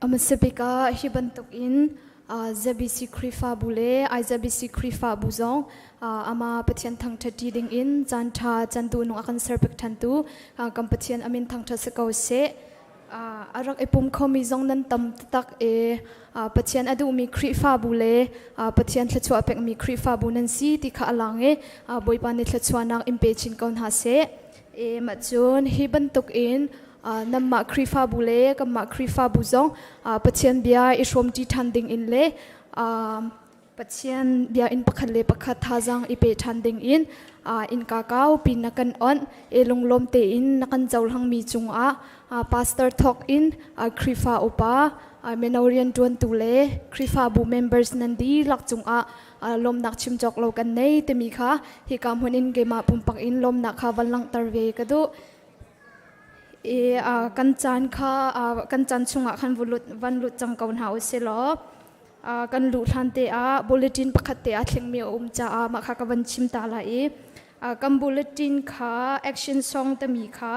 A hmasa bik ah hi bantukin ZBC Khrihfabu le IZBC Khrihfabu zong ama Pathian thangṭhat ṭi dingin caan ṭha caan duhnung a kan serpiak ṭhantu kan Pathian amin thangṭhat si ko seh. A rak i pum khomi zong nan tam taktak i Pathian a duhmi Khrihfabu le Pathian thluachuah pekmi Khrihfabu nan si ti kha a lang i Bawipa nih thluachuahnak in pe chin ko hna seh. E mah cun hi bantukin nanmah Khrihfabu le kanmah Khrihfabu zong Pathian bia i hrawmṭi ṭhan ding in le Pathian bia in pakhat le pakhat thazaang i pe ṭhan ding in innka kaupi na kan onh i lunglawm tein na kan cohlangmi cungah pastor thawk in Khrihfa upa mino rianṭuantu le Khrihfabu members nan dihlak cungah lawmnak chim cawk lo kan nei timi kha hika hmun in keimah pumpak in lawmnak kha van langhter ve ka duh. I kan caan kha kan caan chungah khan van lut cang ko hna u si law kan luh hlan te ah bulletin pakhat te a thlengmi a um caah mah kha ka van chim ta lai i kan bulletin kha action song timi kha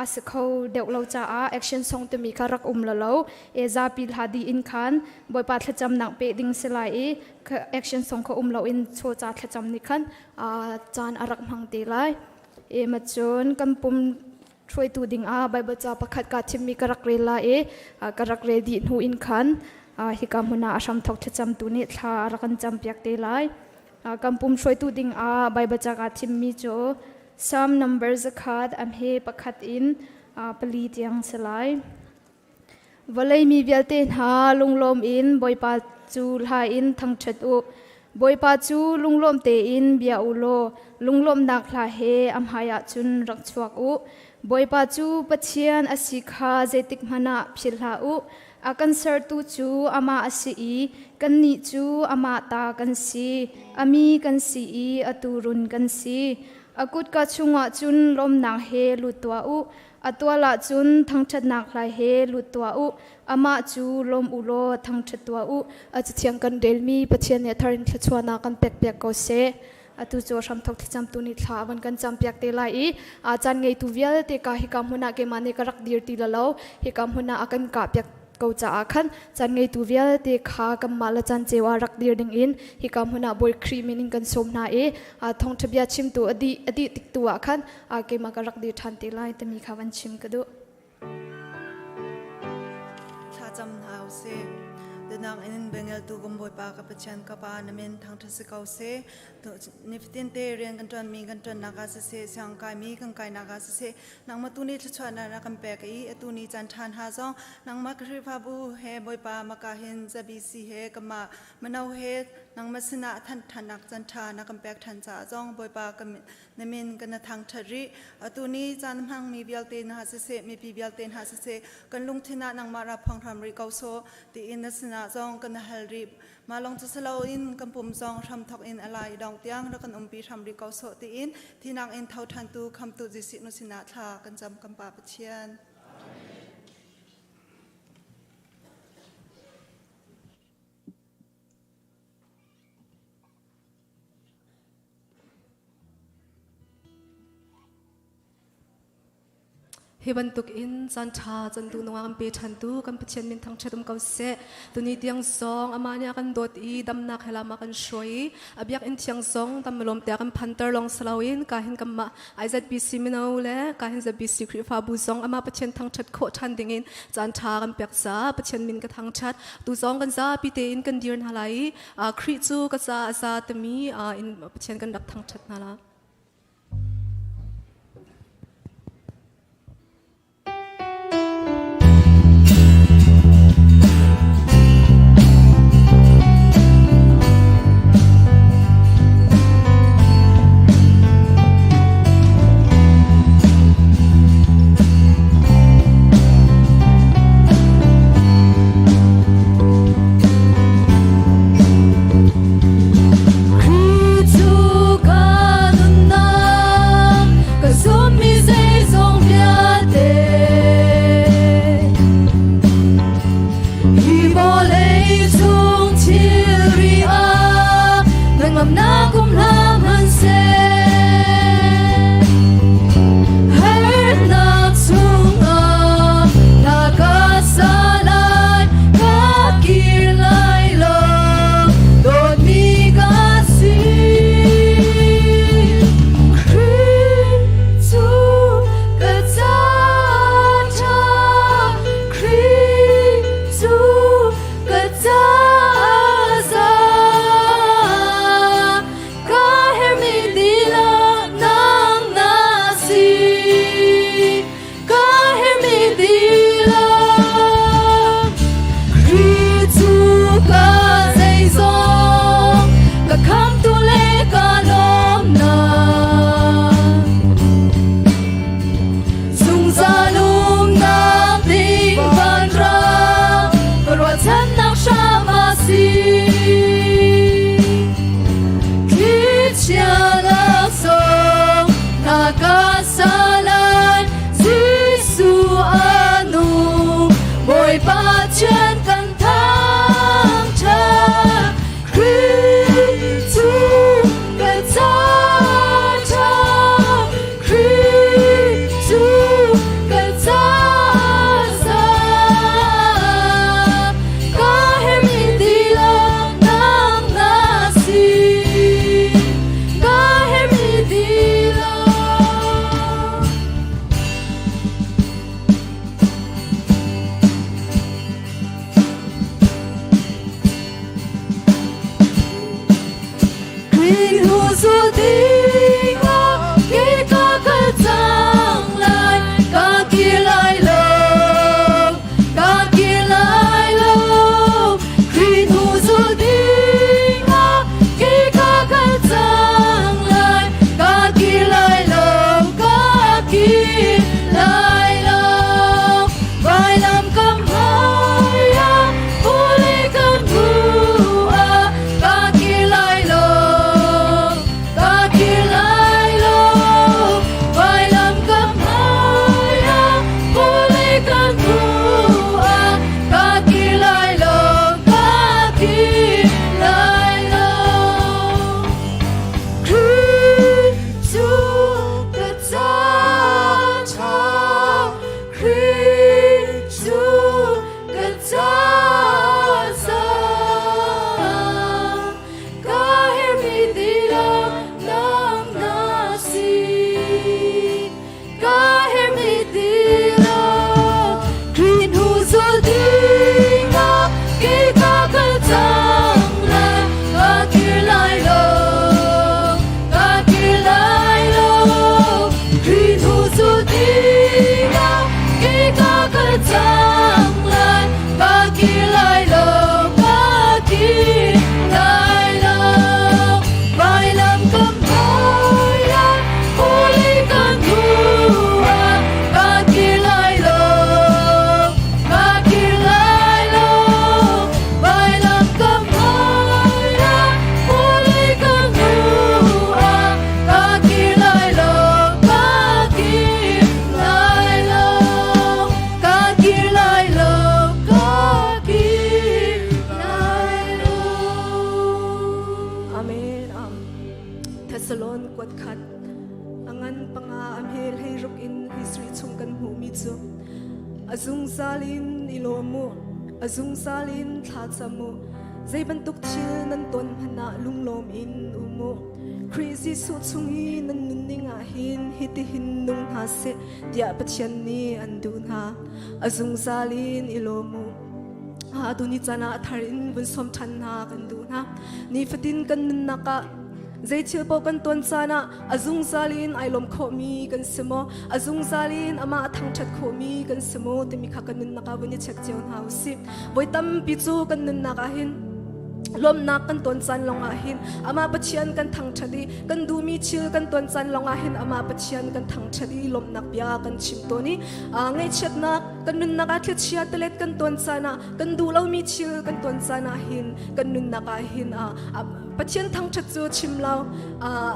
a si kho deuh lo caah action song timi kha rak um lo lo e zapi hla di in khan bawipa thlacamnak pe ding si lai i action song kha um lo in chaw ca thlacam nih khan caan a rak hmang te lai. E ma cun kan pum hruaitu ding ah Bible ca pakhat ka thimmi ka rak rel lai i ka rak rel dih hnu in khan hika hmun ah a hramthok thlacamtu nih thla a rak kan campiak te lai. Kan pum hruaitu ding ah Bible ca ka thimmi cu Psalm number 100 am he pakhat in pali tiang si lai. Vawlei mi vialte hna lunglawm in Bawipa cu hla in thangṭhat u. Bawipa cu lunglawm tein bia u law lunglawmhnak hla he a hmaiah cun rak chuak u. Bawipa cu Pathian a si kha zeitik hmanh ah philh hlah u. A kan sertu cu amah a si i kannih cu amah ta kan si, a mi kan si i a tuurun kan si. A kutka chungah cun lawmnak he lut tuah u. A tual ahcun thangṭhatnak hlai he lut tuah u. Amah cu lawm u law thangṭhat tuah u. A cathiang kan relmi Pathian nih a thar in thluachuahnak kan pekpiak ko seh. Atu cu hramthok thlacamtu nih thla a van kan campiak te lai i caan ngeitu vialte ka hika hmun ah keimah nih ka rak dir ti la lo. Hika hmun ah a kan kahpiak ko caah khan caan ngeitu vialte kha kanmah le caan ceu ah rak dir ding in hika hmun ah Bawi Khrih min in kan sawm hna i thawngṭha bia chimtu a dih a dih tik tu ah khan keimah ka rak dir ṭhan te lai timi kha van chim ka duh. Thlacam hna usih. Danang in bengeltu kan Bawipa ka Pathian ka Pa na min thangṭhat si ko seh. Nifatin te rian kan ṭuanmi kan ṭuannak ah siseh, siang kaimi kan kainak ah siseh, nangmah tu nih thluachuahnak na kan pek i atu ni caan ṭha hna zong nangmah Khrihfabu he Bawipa maka hin ZBC he kanmah mano he nangmah sinah than ṭhannak caan ṭha na kan pek ṭhan caah zong Bawipa kan na min kan na thangṭhat rih. Atu ni caan hmangmi vialte hna siseh, mipi vialte hna siseh, kan lungthin ah nangmah ra phuang hram rih ko sawh tiin na sinah zong kan na hal rih. Mah lawng cu si loin kan pum zong hramthok in a lai dong tiang rak kan umpi hram rih ko sawh tiin thinak in tho ṭhantu khamtu Jesuh nu sinah thla kan cam kan Pa Pathian. Hi bantuk in caan ṭha caan duh nungak an pe ṭhantu kan Pathian min thangṭhat um ko seh. Tuni tiang zong amah nih a kan dawt i damnak he lam a kan hruai i a biakinn thiang zong damlawm te a kan phanter lawng si loin ka hin kanmah IZBC mino le ka hin ZBC Khrihfabu zong amah Pathian thangṭhat khawh ṭhan dingin caan ṭha kan pek caah Pathian min ka thangṭhat. Tu zong kan zapi tein kan dir hna lai i Khrih cu ka ca a za timi in Pathian kan rak thangṭhat hna la. Khrih cu ka nunnak. Thesalon kuat khat a ngan panga a hmel hei ruk in history chung kan hmuhmi cu a zungzal in i lawm u, a zungzal in thla cam u, zei bantuk thil nan ton hmanh ah lunglawm in um u. Khrih Jesuh chung i nan nunning ah hin hitihin nung hna seh tiah Pathian nih an duh hna. A zungzal in i lawm u. Tuni caan ah a thar in vun sawm ṭhan hna kan duh hna. Nifatin kan nunnak ah zei thil paoh kan tuan caan ah a zungzal in ai lawm khawhmi kan si maw? A zungzal in amah a thangṭhat khawhmi kan si maw timi kha kan nunnak ah vun i check cio hna u sih. Voi tampi cu kan nunnak ah hin lawmhnak kan ton caan lawngah hin amah Pathian kan thangṭhat i kan duhmi thil kan ton caan lawngah hin amah Pathian kan thangṭhat i lawmhnak bia kan chim tawn i ngaihchiatnak kan nunnak ah thilchia telet kan ton caan ah kan duh lomi thil kan ton caan ah hin kan nunnak ah hin Pathian thangṭhat cu chim lo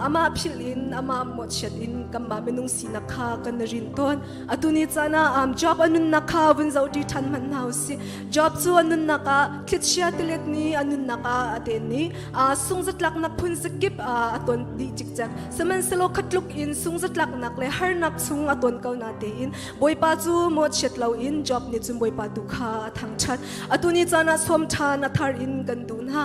amah philh in amah mawhchiat in kanmah minung sinak kha kan rin tawn. Atu ni caan ah Job a nunnak kha vun zohṭi ṭhan hmanh hna usih. Job cu a nunnak ah thlichia tilet nih a nunnak ah a ten i sungzatlaknak phun zakip a ton dih cikcek. Sihmanhsehlaw khatluk in sungzatlaknak le harnak chung a ton ko na tein Bawipa cu mawhchiat loin Job nih cun Bawipa tu kha a thangṭhat. Atu ni caan ah sawm ṭhan a thar in kan duh hna.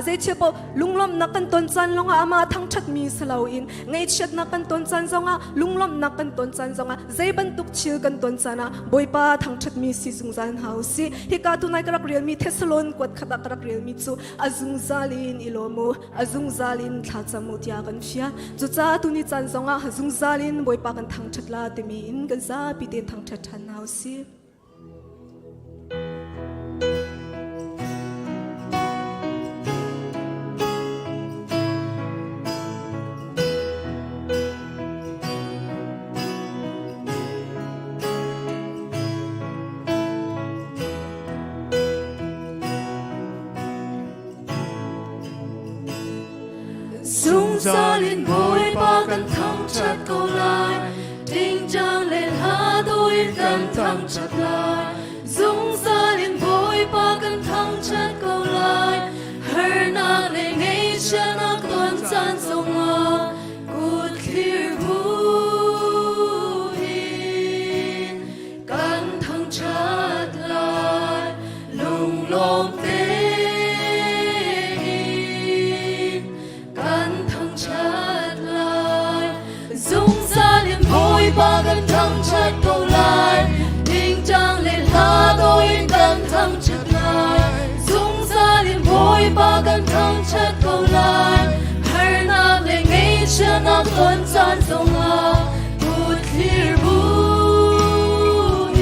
Zeichia paoh lunglawmhnak kan ton caan lawngah amah thangṭhatmi si loin ngaihchiatnak kan ton caan zongah lunglawmhnak kan ton caan zongah zei bantuk thil kan ton caan ah Bawipa thangṭhatmi si zungzal hna u sih. Hika tunai ka rak relmi Thessalon kuat khat ah ka rak relmi cu a zungzal in i lawm u, a zungzal in thlacam u tiah kan fial. Cucaah tuni caan zongah zungzal in Bawipa kan thangṭhat la timi in kan zapi tein thangṭhat ṭhan hna u sih. Zungzal in Bawipa kan thangṭhat ko lai, tingtang le hla dawh in kan thangṭhat lai. Zungzal in Bawipa kan thangṭhat ko lai, harnak le ngaihchiatnak ton caan zongah kut thlir bu in kan thangṭhat lai. Lunglawm tein kan thangṭhat lai. Zungzal in Bawipa kan thangṭhat ko lai. Tingtang le hla dawh in kan thangṭhat lai. Zungzal in Bawipa kan thangṭhat ko lai. Harnak le ngaihchiatnak ton caan zongah kut thlir bu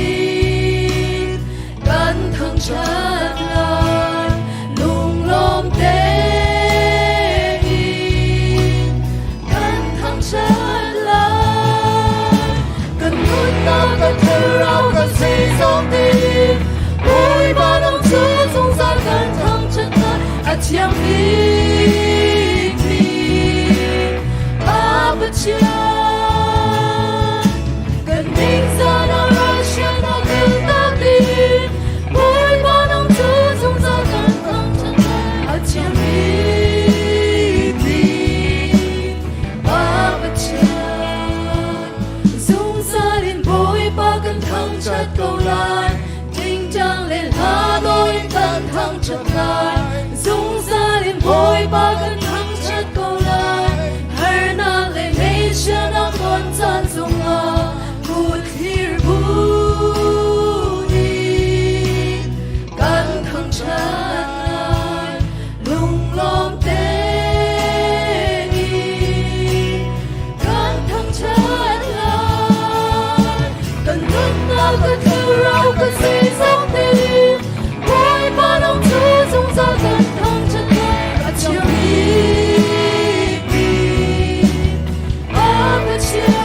in kan thangṭhat lai lunglawm tein kan thangṭhat lai kan nunnak kan thlarau kan zeizong tein Bawipa nang cu zungzal kan thangṭhat lai a thiang bikmi Pa Pathian kan ningzah na ralchiat na kilnak ding Bawipa nang cu zungzal kan thangṭhat lai a thiang bikmi Pa Pathian zungzal in Bawipa kan thangṭhat ko lai tingtang le hla dawh in kan thangṭhat lai zungzal in Bawipa kan thangṭhat ko lai harnak le ngaihchiatnak ton caan zongah kut thlir bu in kan thangṭhat lai lunglawm tein kan thangṭhat lai kan nunnak kan thlarau kan zeizong tein Bawipa nang cu zungzal kan thangṭhat lai a thiang bikmi Pa Pathian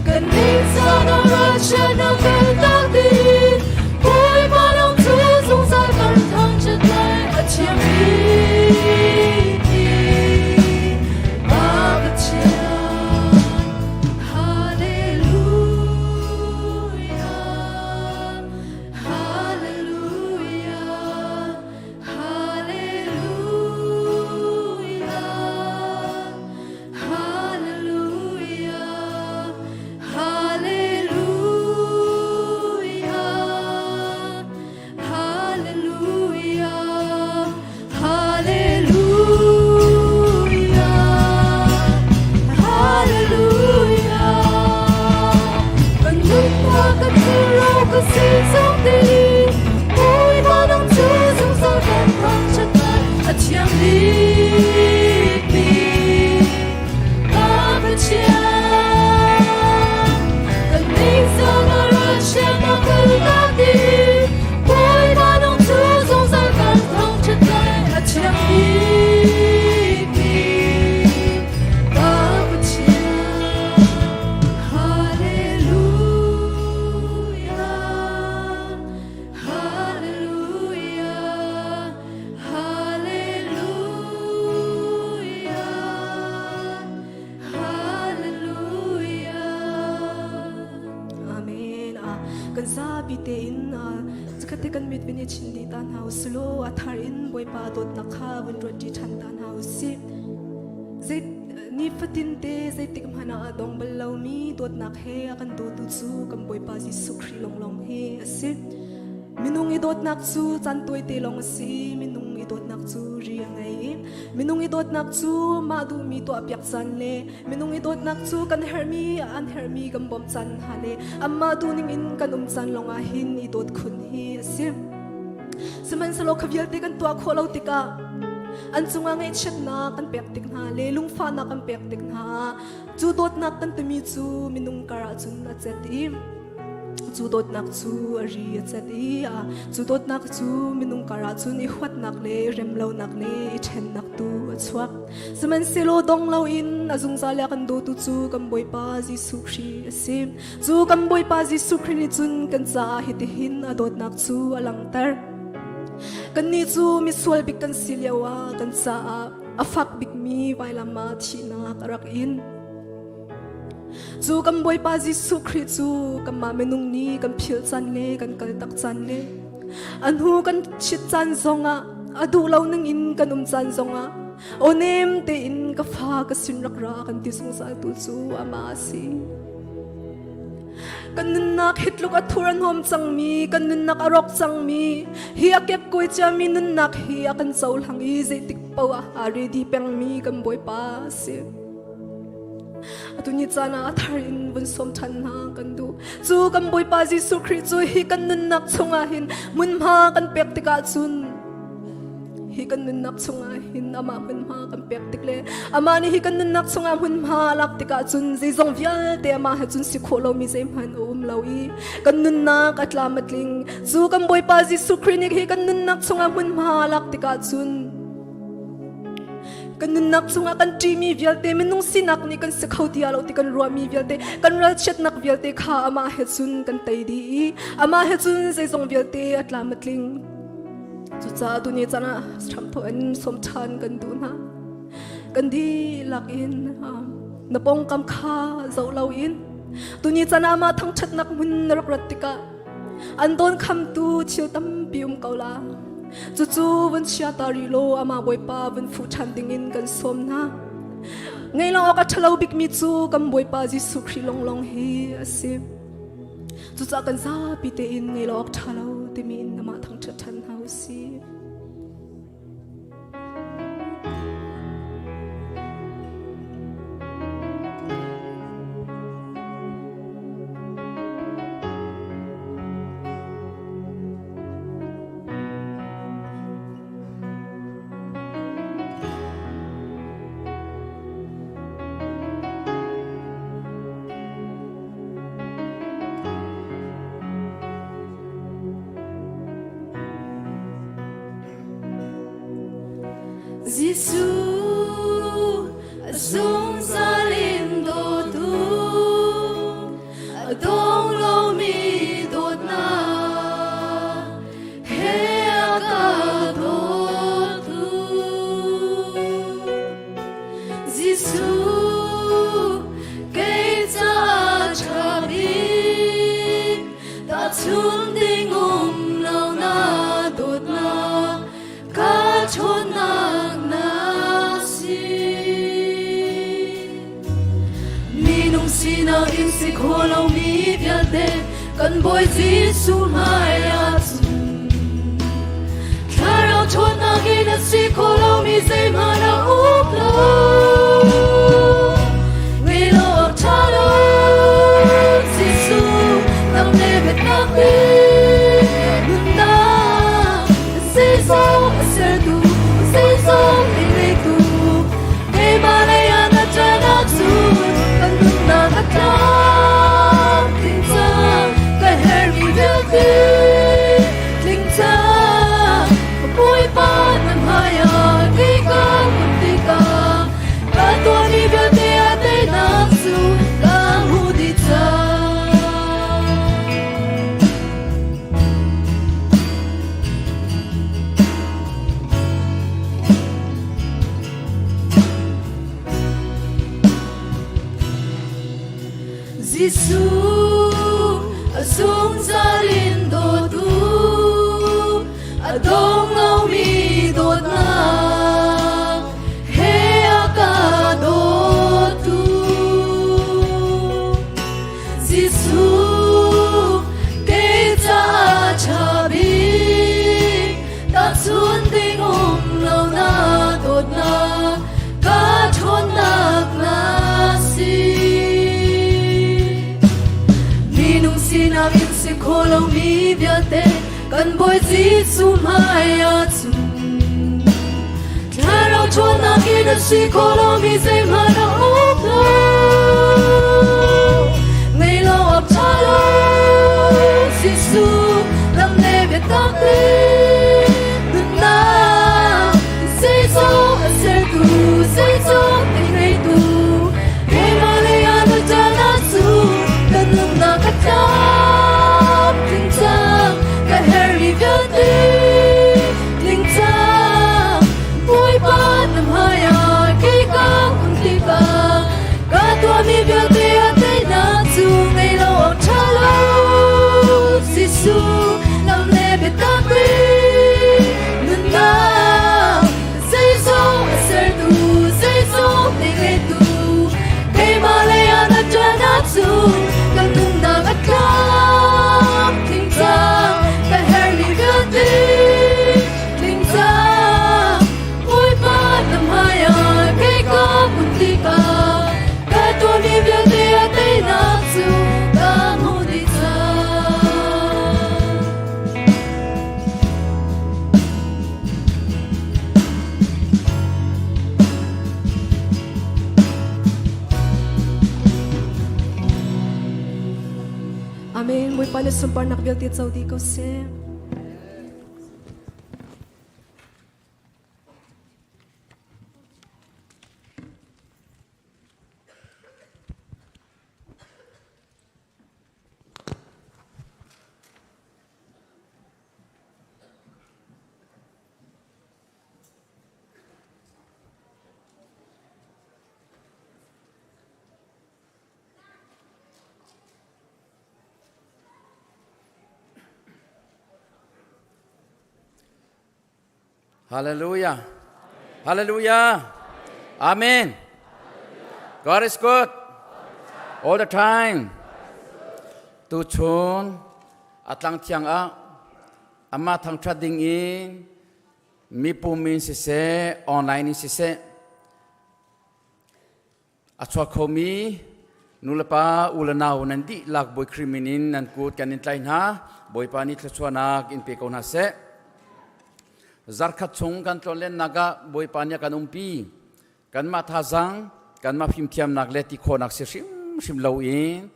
kan ningzah ralchiatnak kan tak ding Bawipa nang cu zungzal kan thangṭhat lai a thiang bikmi Pa Pathian Hallelujah. Kan zapi tein zakhat te kan mit vin i chin dih ta hna usilo a thar in Bawipa dawtnak kha vun ruat ṭi ṭhan ta hna usih. Zei nifatin te zeitik hmanh ah a dong bal lomi dawtnak he a kan dawtu cu kan Bawipa Jesuh Khrih lawnglawng hi a si. Minung i dawtnak cu caan tawite lawng a si. Minung i dawtnak cu ri a ngei. Minung i dawtnak cu mah duhmi tuahpiak caan le minung i dawtnak cu kan herhmi an herhmi kan bawmh caan hna le anmah duhning in kan um caan lawngah hin i dawt khun hi a si. Sihmanhsehlaw kha vialte kan tuah khawh lo tikah an cungah ngaihchiatnak kan pek tik hna le lungfahnak kan pek tik hna cu dawtnak kan timi cu minung kar ah cun a cet i cu dawtnak cu a ri a cet i cu dawtnak cu minung kar ah cun i huatnak le remlonak le i ṭhennak tu a chuak. Sihmanhsehlaw dong loin a zungzal a kan dawtu cu kan Bawipa Jesuh Khrih a si. Cu kan Bawipa Jesuh Khrih nih cun kan caah hitihin a dawtnak cu a langhter. Kannih cu misual bik kan si lioah kan caah a fak bikmi vailam ah thihnak a rak in. Cu kan Bawipa Jesuh Khrih cu kanmah minung nih kan philh caan le kan kaltak caan le a hnu kan chit caan zongah a duh lo ning in kan um caan zongah aw nem tein ka fa ka sin rak ra kan ti zungzal tu cu amah a si. Kan nunnak hi tluk a thur a hnawm cangmi, kan nunnak a rawk cangmi, hi a kepkuai ciami nunnak hi a kan cohlang i zeitik paoh ah aa ready pengmi kan Bawipa a si. Atu ni caan ah a thar in vun sawm ṭhan hna kan duh. Cu kan Bawipa Jesuh Khrih cu hi kan nunnak chungah hin hmunhma kan pek tikah cun hi kan nunnak chungah hin amah hmunhma kan pek tik le amah nih hi kan nunnak chungah hmunhma lak tikah cun zeizong vialte amah he cun si khawh lomi zeihmanh a um lo i kan nunnak a tlam a tling. Cu kan Bawipa Jesuh Khrih nih hi kan nunnak chungah hmunhma lak tikah cun kan nunnak chungah kan ṭihmi vialte minung sinak nih kan si kho ti lo ti kan ruahmi vialte kan ralchiatnak vialte kha amah he cun kan tei dih i amah he cun zeizong vialte a tlam a tling. Cucaah tuni caan ah hramthawk in sawm ṭhan kan duh hna. Kan dihlak in na pawngkam kha zoh loin tuni caan ah mah thangṭhatnak hmun na rak rat tikah an dawn khamtu thil tampi um ko la. Cucu vun chia ta rih law amah Bawipa vun fuh ṭhan dingin kan sawm hna. Ngei lo awk a ṭhalo bikmi cu kan Bawipa Jesuh Khrih lawnglawng hi a si. Cucaah kan zapi tein ngei lo awk ṭha lo timi in amah thangṭhat ṭhan hna u sih. Jesuh zungzal in dawtu a dong lomi dawtnak he a ka dawtu. Jesuh kei caah ṭha bik tahchun ding um lo na dawtnak ka ṭhawnnak na si. Minung sinak in si kho lomi vialte kan Bawi Jesuh hmai ah cun thlarau ṭhawnnak in a si kho lomi zeihmanh a um lo. Ngei lo awk ṭha lo Jesuh nang le biaknak nunnak zeizong a sertu zeizong a ngeitu keimah lei ah na ṭanak cun kan nunnak a tlamtling cang ka herhmi vialte tling cang Bawipa na hmaiah kei ka kun tikah ka tuahmi vialte a teinak cu ka hmu dih cang. Jesuh. A zungzal in dawtu, a dong lomi dawtnak he a ka dawtu. Jesuh, kei caah ṭha bik, tahchun ding um lo na dawtnak, ka ṭhawnnak na si. Minung sinak in si kho lomi vialte kan Bawi Jesuh hmai ah cun Thlarau ṭhawnnak in a si kho lomi zeihmanh a um lo. Ngei lo awk ṭha lo, Jesuh lam le biatak le nunnak zeizong a sertu, zeizong ti ngeitu, keimah lei ah na ṭan ahcun ka nunnak a tlak tling cang, ka herhmi vialte tling cang. Bawipa na hmaiah kei ka um tikah ka tuahmi vialte a teinak cu ngei lo awk ṭha lo. Jesuh lam le biatak le nunnak zeizong a sertu, zeizong ti ngeitu, keimah lei ah na ṭan ahcun kan nunnak a tlak tling cang, ka herhmi vialte tling cang. Bawipa na hmaiah kei ka hmun tikah ka tuahmi vialte a teinak cu ka hmuh dih cang. Amen. Bawipa na sunparnak vialte co dih ko seh. Hallelujah. Hallelujah. Amen. God is good. All the time. Tu chun atlang thiang ah ama thangthat ding in mipum in siseh online in siseh A chuak khomi nulepa u le nau nan dihlak Bawi Khrih min in nan kut kan in tlai hna. Bawipa nih thluachuahnak in pe ko hna seh. Zarkhat chung kan tlawnlennak ah Bawipa nih a kan umpi. Kanmah thazaang, kanmah fimthiamnak le ti khawhnak si hrimhrim loin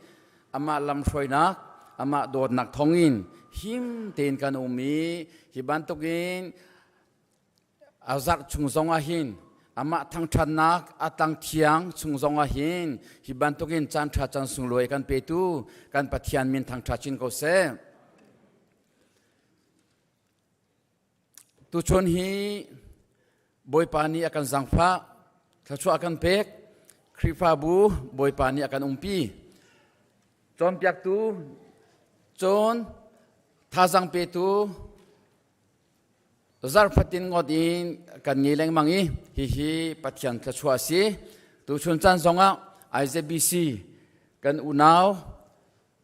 amah lamhruainak, amah dawtnak thawngin him tein kan um i hi bantukin A zarh chung zong ah hin amah thangṭhatnak a tlang thiang chung zong ah hin hi bantukin caan ṭha caan sunglawi kan petu kan Pathian min thangṭha chin ko seh. Tuchun hi Bawipa nih a kan zaangfah, thluachuah a kan pek, Khrihfabu Bawipa nih a kan umpi. Cawnpiaktu, cawn, thazaang petu, Zarhfatin ngawt in kan ngei lengmang i hihi Pathian thluachuah a si. Tuchun caan zongah IZBC kan unau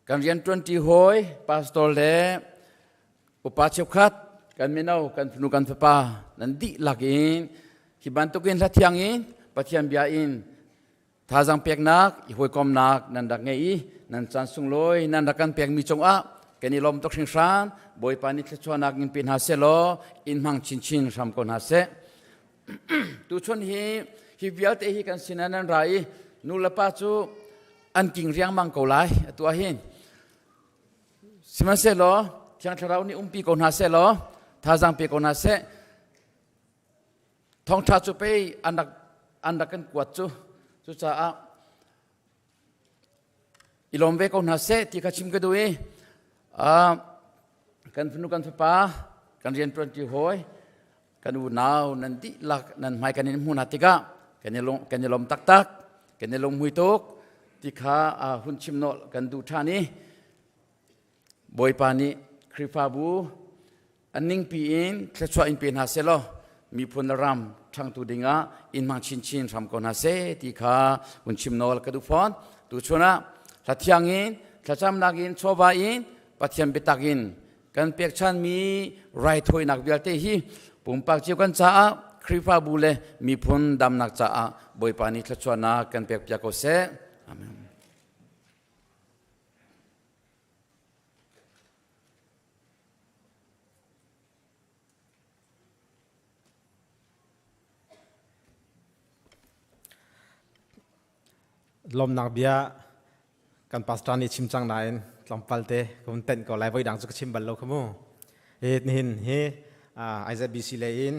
kan rianṭuanṭi hawi pastor le upa cheukhat kan mino kan fanu kan fapa nan dihlak in hi bantukin hla thiang in Pathian bia in Thazaang peknak, i hawikomnak nan rak ngei i nan caan sunglawi nan rak kan pekmi cungah kan i lawm tuk hringhran. Bawipa nih thluachuahnak in pe hna seh law in hmang chinchin hram ko hna seh. Tuchun hi hi vialte hi kan sinah nan ra i nu le pa cu an king riangmang ko lai atu ah hin. Sihmanhsehlaw Thiang Thlarau nih umpi ko hna seh law thazaang pe ko hna seh. Thawngṭha cu pei an rak an rak kan kuat cu. Cucaah i lawm ve ko hna seh ti kha chim ka duh i kan fanu kan fapa kan rianṭuanṭi hawi kan unau nan dihlak nan hmai kan in hmuh hna tikah kan i lung kan i lawm taktak kan i lunghmui tuk ti kha hun chim nawlh kan duh ṭhan i. Bawipa nih Khrihfabu an ningpi in thluachuah in pe hna seh law miphun le ram ṭhangtu dingah in hmang chinchin hram ko hna seh ti kha hun chim nawl ka duh fawn. Tuchun ah hlathiang in thlacamnak in chawva in Pathian biatak in kan pekchanmi raithawinak vialte hi pumpak cio kan caah Khrihfabu le miphun damnak caah Bawipa nih thluachuahnak kan pekpiak ko seh. Amen. Lawmnak bia kan pastor nih chim cang nain tlawmpal te ka vun tenh ko lai voi dang cu ka chim bal lo kha mu. Hi nihin hi IZBC lei in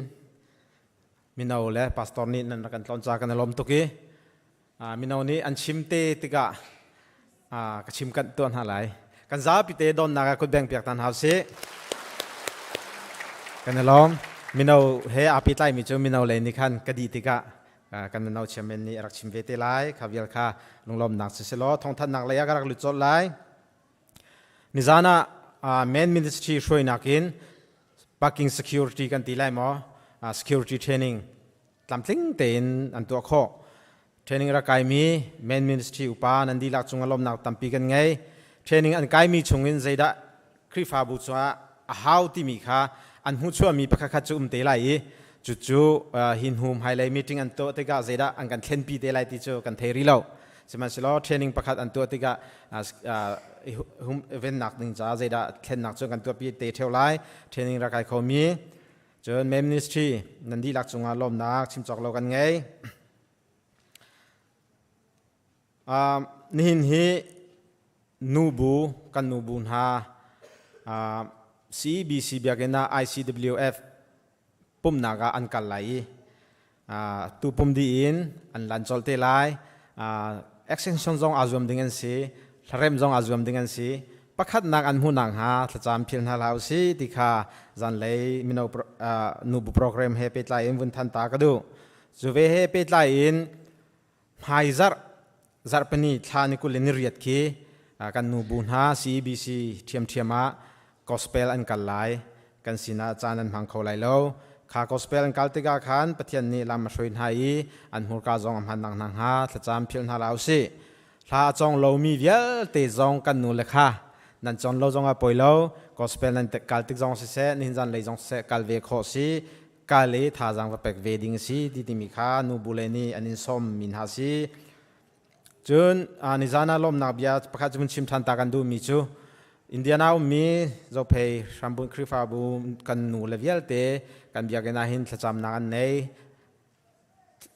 mino le pastor nih nan rak kan tlawn ca kan i lawm tuk i mino nih an chim te tikah ka chim kanh tuah hna lai. Kan zapi te donnak ah kutbeng piak tan hau sih. Kan i lawm. Mino he aa pehtlaimi cu mino lei nih khan ka dih tikah kan mino chairman nih a rak chim ve te lai. Kha vial kha lunglawmnak si selaw thawngthanhnak lei ah ka rak lut colh lai. Nizan ah Men Ministry hruainak in parking security kan ti lai maw security training tlamtling tein an tuah khawh. Training rak kaimi main ministry upa nan dihlak cungah lawmnak tampi kan ngei. Training an kaimi chungin zeidah Khrihfabu caah a hau timi kha an hmuhchuahmi pakhatkhat cu um te lai i cucu hi hnu hmailei meeting an tuah tikah zeidah an kan thlenpi te lai ti cu kan thei rih lo. Sihmanhsehlaw training pakhat an tuah tikah vennak ding caah zeidah thlennak cu kan tuahpi te theo lai. Training rak kai khomi cun main ministry nan dihlak cungah lawmnak chim cawk lo kan ngei. Nihin hi nubu kan nubu hna CEBC biakinn ah ICWF pumnak ah an kal lai i tu pum dih in an lan colh te lai. Extension zong aa zuam ding an si, hlarem zong aa zuam ding an si. Pakhatnak an hmuhnak hnga thlacam phil hna hlah usih ti kha zanlei mino nubu program he pehtlai in vun than ta ka duh. Cu ve he pehtlai in hmaizarh zarhpini thla ni 28 khi kan nubu hna CEBC ṭhiamṭhiam ah gospel an kal lai. Kan sinah caan an hmang kho lai lo. Kha gospel an kal tikah khan Pathian nih lam a hruai hna i an hmurka zong a hman nak hna hnga thlacam philh hna hlah usih. Hla a cawng lomi vialte zong kan nu le kha nan cawn lo zong ah poi lo. Gospel nan kal tik zong siseh, nihin zan lei zong siseh kal ve khawh si. Kal i thazaang va pek ve ding si ti timi kha nubu le nih an in sawm mi hna si. Cun nizan ah lawmnak bia pakhat cu chim ṭhan ta kan duhmi cu Indiana ummi Zophei Hrambunh Khrihfabu kan nu le vialte kan biakinn ah hin thlacamnak an nei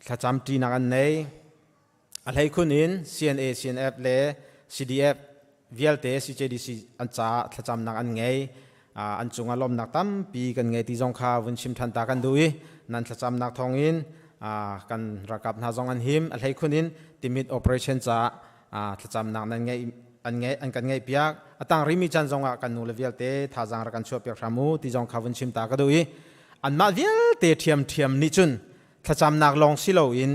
thlacam ṭinak an nei. A hleikhun in CNA, CNF le CDF vialte CJDC an caah thlacamnak an ngei. An cungah lawmnak tampi kan ngei ti zong kha vun chim ṭhan ta kan duh i nan thlacamnak thawngin kan ralkap hna zong an him. A hleikhun in Timit operation caah thlacamnak nan ngeih an ngeih an kan ngeih piak. A tang rimi caan zongah kan nu le vialte thazaang rak kan chuah piak hram u ti zong kha vun chim ta ka duh i anmah vialte ṭhiamṭhiam nih cun thlacamnak lawng si loin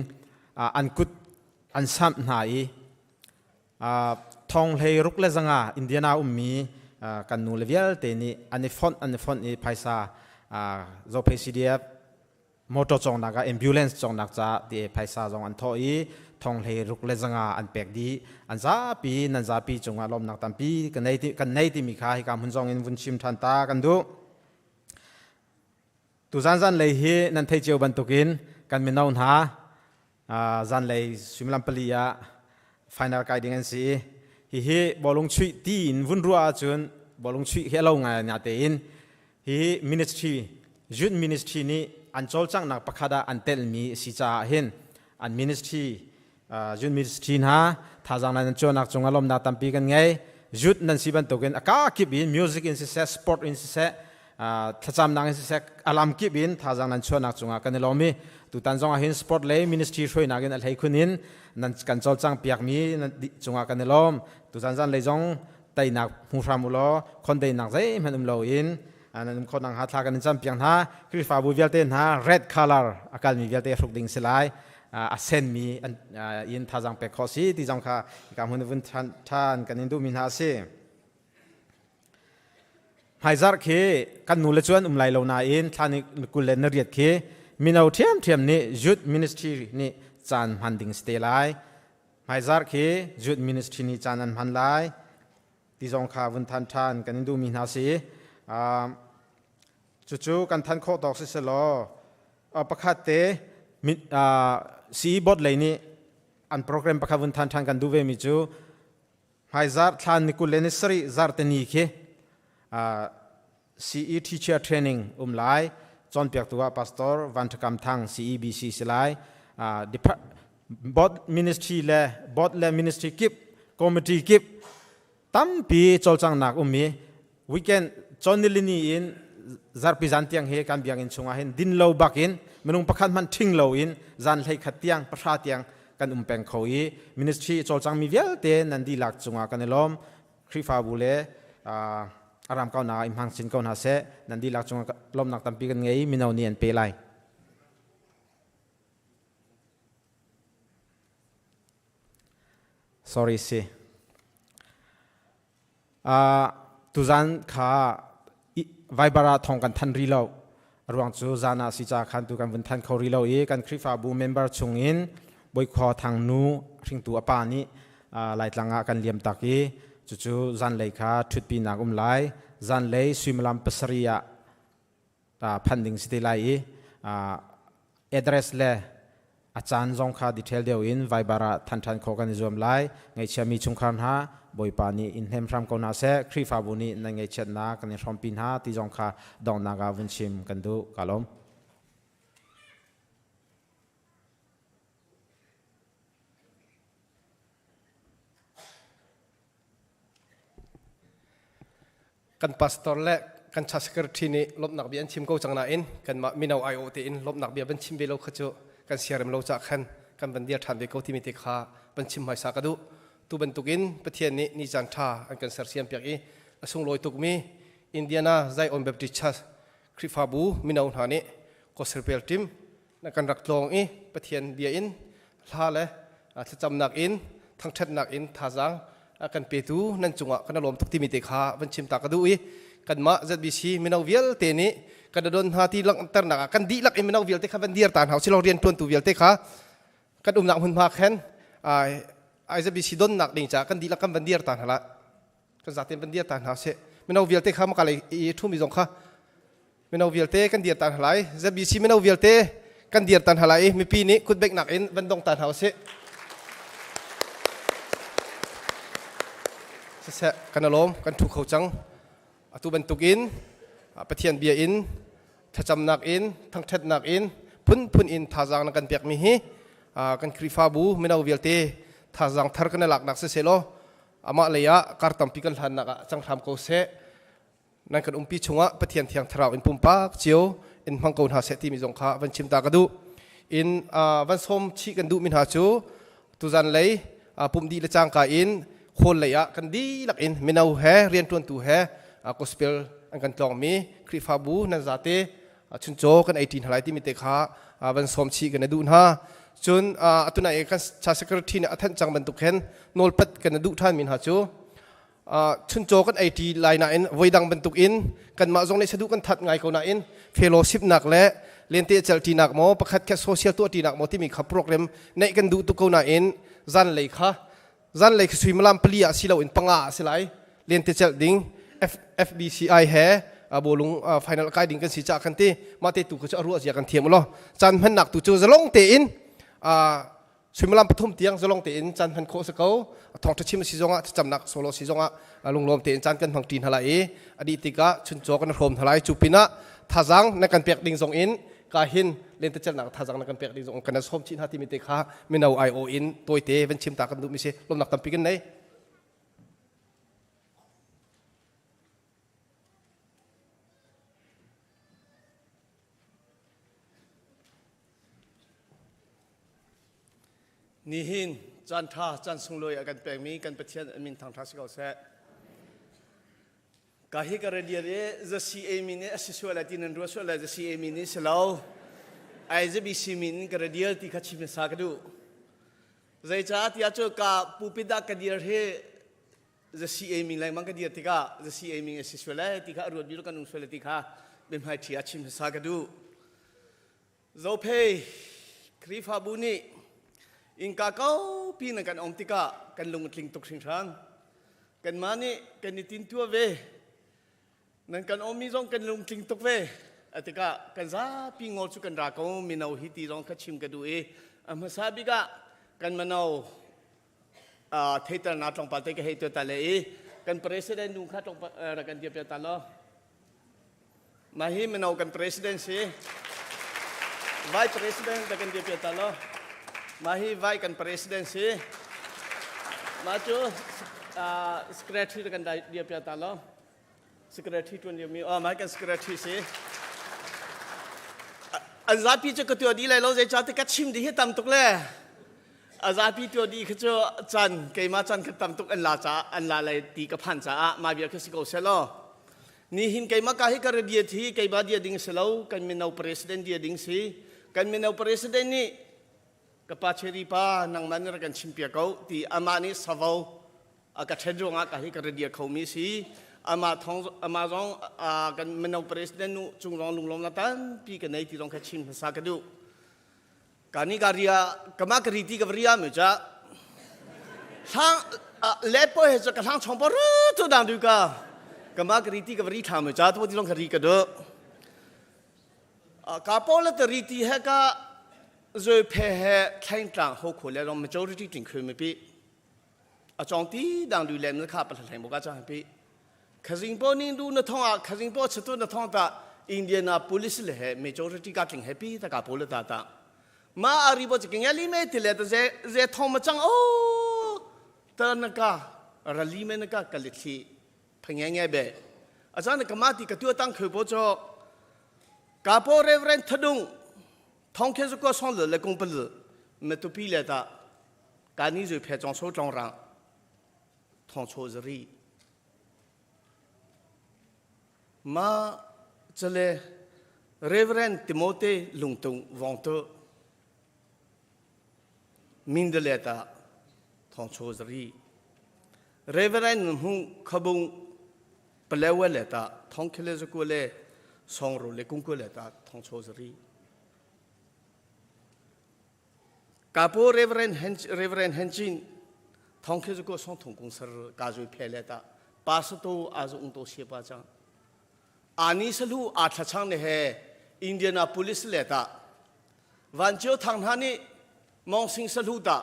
an kut an samh hna i thong hlei ruk le zanga Indiana ummi kan nu le vialte nih an i fonh an i fonh i phaisa Zophei CDF motor cawngnak ah ambulance cawngnak ca ti phaisa zong an thawh i thong hlei ruk le zanga an pek dih an zapi nan zapi cungah lawmnak tampi kan nei kan nei timi kha hika hmun zong in vun chim than ta kan duh Tuzan zanlei hi nan theih cio bantukin kan mino hna zanlei suimilam pali ah final kai ding an si i hihi bawlung chuih ti in vun ruah ahcun bawlung chuih hi a lo ngai na tein hihi ministry youth ministry nih an cawlcanghnak pakhat ah an telmi a si caah hin an ministry Youth ministry hna thazaang nan cuanak cungah lawmnak tampi kan ngei. Youth nan si bantukin a ka kip in music in siseh, sport in siseh, thlacamnak in siseh, alam kip in thazaang nan chuahnak cungah kan i lawm i tutan zong ah hin sport lei ministry hruainak in a hlei khun in nan kan cawlcang piakmi cungah kan i lawm. Tuzan zan lei zong teinak hmu hram u law khondeinak zeihmanh um loin nan um khawh nakhnga thla kan in campiak hna. Khrihfabu vialte hna red color a kalmi vialte hruk ding si lai. A senmi in thazaang pek khawh si ti zong kha hika hmun vun ṭhan kan in duhmi hna a si. Hmaizarh khi kan nu le cu an um lai lo nain thla ni 28 khi mino ṭhiamṭhiam nih youth ministry nih caan hman ding si te lai. Hmaizarh khi youth ministry nih caan an hman lai ti zong kha vun than ṭhan kan in duhmi hna si. Cucu kan than khawh tawk si selaw pakhat te CE board lei nih an program pakhat vun than ṭhan kan duh vemi cu Hmaizarh thla ni 27 zarhte ni khi CE teacher training um lai. Cawnpiaktu ah Pastor Van Tha Kam Thang CEBC si lai. Board ministry le board le ministry kip committee kip tampi cawlcanghnak um i weekend cawn nilini in zarhpi zan tiang hi kan biakinn chungah hin din lo bak in minung pakhat hmanh ṭhing lo in zan 11 tiang pahra tiang kan um peng kho i ministry cawlcangmi vialte nan dihlak cungah kan i lawm. Khrihfabu le a ram kaunak ah i hmang chin ko hna seh. Nan dihlak cungah lawmnak tampi kan ngei. Mino nih an pe lai. Sorry si. Tuzan kha Viber ah thawng kan than rih lo. A ruang cu zan ah si ca khan tu kan vun than kho rih lo i kan Khrihfabu member chung in Bawikhua Thang nu hringtu a pa nih Laitlang ah kan liam tak i cucu zanlei kha ṭhutpinak um lai. Zanlei suimilam pasarih ah phan ding si te lai i address le a caan zong kha detail deuh in Viber ah than ṭhan khawh kan i zuam lai. Ngaihchiami chungkhar hna, Bawipa nih in hnem hram ko hna seh. Khrihfabu nih nan ngaihchiatnak kan in hrawmpi hna ti zong kha donghnak ah vun chim kan duh. Ka lawm. Kan pastor le kan cha secretary nih lawmhnak bia an chim ko cang nain kanmah mino aiawh tein lawmhnak bia van chim ve lo kha cu kan siarem lo cah khan kan van dir ṭhan ve ko timi te kha van chim hmaisa ka duh. Tu bantukin Pathian nih ni caan ṭha an kan sersiam piak i a sunglawi tukmi Indiana Zion Baptist Church Khrihfabu mino hna nih Gospel team na kan rak tlawng i Pathian bia in hla le thlacamnak in thangṭhatnak in thazaang kan petu nan cungah kan lawm tuk timi te kha van chim ta ka duh i kanmah ZBC mino vialte nih kan don hna ti langhternak ah kan dihlak in mino vialte kha van dir ta hna usih rian ṭuantu vialte kha kan umnak hmunhma khan IZBC donnak ding caah kan dihlak kan van dir ta hna la kan zaten van dir ta hna usih mino vialte kha maka lei i ṭhumi zong kha Mino vialte kan dir tan halai. ZBC mino vialte kan dir tan halai i mipi nih kutbeknak in van dong ta hna usih. Siseh kan alawm kan thu kho cang. Atu bantukin Pathian bia in thlacamnak in thangṭhatnak in phunphun in thazaang na kan pekmi hi kan Khrihfabu mino vialte thazaang thar kan i laknak siseh law amah lei ah kar tampi kan hlannak ah cang hram ko seh. Nan kan umpi chungah Pathian Thiang Thlarau in pumpak cio in hmang ko hna seh timi zong kha van chim ta ka duh. In van sawm chih kan duhmi hna cu tuzan lei pumh dih le cangka in hall lei ah kan dihlak in mino he rianṭuantu he gospel an kan tlawngmi Khrihfabu nan zate chuncaw kan ei ṭi hna lai timi te kha van sawm chih kan i duh hna. Cun atu nai kan cha secretary nih a thanh cang bantuk khin nawlpat kan i duh ṭhanmi hna cu chuncaw kan ei ṭi lai nain voidang bantukin kanmah zong nih saduh kan that ngai ko nain fellowship nak le lente celṭinak maw pakhat khat social tuahṭinak maw timi kha program neih kan duh tuk ko nain zanlei kha zanlei kha suimilam pali ah si loin panga ah si lai lente celh ding FBCI he bawlung final kai ding kan si caah kan ti mah te tu kha cu a ruah zia kan thiam ulaw caan hmannak tu cu zalong tein Suimilam pathum tiang zalong tein caan hman khawh si ko. Thawngṭha chim si zongah thlacamnak solo si zongah lunglawm tein caan kan hmang ṭi hna lai i a dih tikah chuncaw kan hrawm hna lai. Cu pinah thazaang na kan pek ding zong in ka hin lentecelhnak thazaang na kan pek ding zong kan sawm chih hna timi te kha mino aiawh in tawite van chim ta kan duhmi si lawmnak tampi kan nei. Nihin caan ṭha caan sunglawi a kan pekmi kan Pathian a min thangṭha si ko seh. Ka hi ka radial i the CA min i a si sual lai ti nan ruah sual lai the CA min i si lo. Ai ZBC min in ka radial ti kha chim hmasa ka duh. Zeicah tiah cu ka pulpit ah ka dir hi. The CA min lengmang ka dir tikah the CA min a si sual lai ti kha a ruat mi kan um sual ti kha biahmai ṭhi ah chim hmasa ka duh. Zophei Khrihfabu nih innka kaupi na kan um tikah kan lung a tling tuk hringhran. Kanmah nih kan i tintua ve. Nan kan ummi zong kan lungtling tuk ve. A tikah kan zapi ngol cu kan ra ko mino hi ti zong kha chim ka duh i a hmasa bik ah kan mano theiternak tlawmpal te ka hei tuah ta le i kan president nu kha tlawmpal rak kan dir piak ta law mah hi mino kan president si vice president rak kan dir piak ta law mah hi vice kan president si mah cu secretary rak kan dir piak ta law Secretary tuan lio mi oh mai kan secretary si an zapi cu ka tua di lai lo zei ca te ka chim di hi tam tuk le a zapi tua di kha cu chan keima chan kha tam tuk an la ca an la lai ti ka phan caah ma bia kha si ko se lo ni hin keima ka hi ka dia thi keima dia ding si lo kan mino president dia ding si kan mino president nih ka pa cherry pa nangmah nih rak kan chim piak ko ti amah nih savo a ka ṭhen ruangah ka hi ka ra dir khomi si amah thong amah zong kan mino president nu cung zong lunglawm na tampi ka nei ti zong kha chim hmasa ka duh ka ni ka ria kama ka ri ti ka ria me cha hlang le po he cha ka hlang chong po ru tu dang du ka kama ka ri ti ka ri thla me cha tu ti zong ka ri ka du Ka pawl le tari ti he ka zoi phe he thlain tlang ho kho le rom majority ting khoi mi pi a chong ti dang lu lem na kha pa hleng bo ka chang pi khazing po ning du na thong a khazing po chatu na thong ta Indiana police le he majority ka tling happy ta ka pol ta ta ma ari bo chiking ali me ti le ta ze ze thong ma chang o ta na ka rali me na ka kalithi phange nge be achan kama ti ka tu tang khoi po cho ka po reverend thadung thong khe zu ko song le le kung pal me tu pi le ta ka ni zui phe chong so tlong rang thong cho zari ma chale reverend timote lungtung wong to Mindalet ah thawngchaw zari Reverend Hmung Khabung Palewa le ta thongkhele zaku le songro le kungku le ta thongchaw zari Kapo Reverend Hen Reverend Henchin thongkhe zaku song thong kung sar ka zui phe le ta pasato azu ung to se pa chang ani salu a thla chang ne he Indianapolis le ta Van Cio Thang hna nih Mong Sing salu ta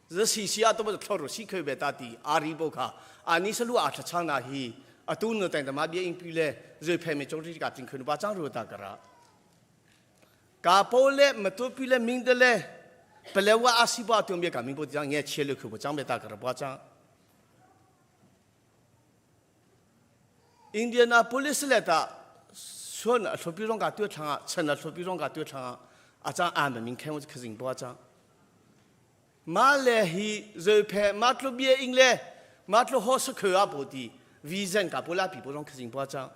za si si a to ba thlor si khoi be ta ti ari bo kha ani salu a thla chang na hi atu no tang ma bia ing pi le zoi phe me chong ri ka ting khun ba chang ru ta kara ka po le ma tu pi le ming de le palewa asi ba tu bia ka ming bo chang nge che le khu bo chang be ta kara ba chang Indianapolis le ta suan a hlopi rong ka tu thlang chan a hlopi rong ka tu thlang a chang a ma ming kheng khazing bo chang ma le hi zoi phe ma tlo bia ing le ma tlo ho sa khö a bo ti vision ka pula pi bo rong khazing bo chang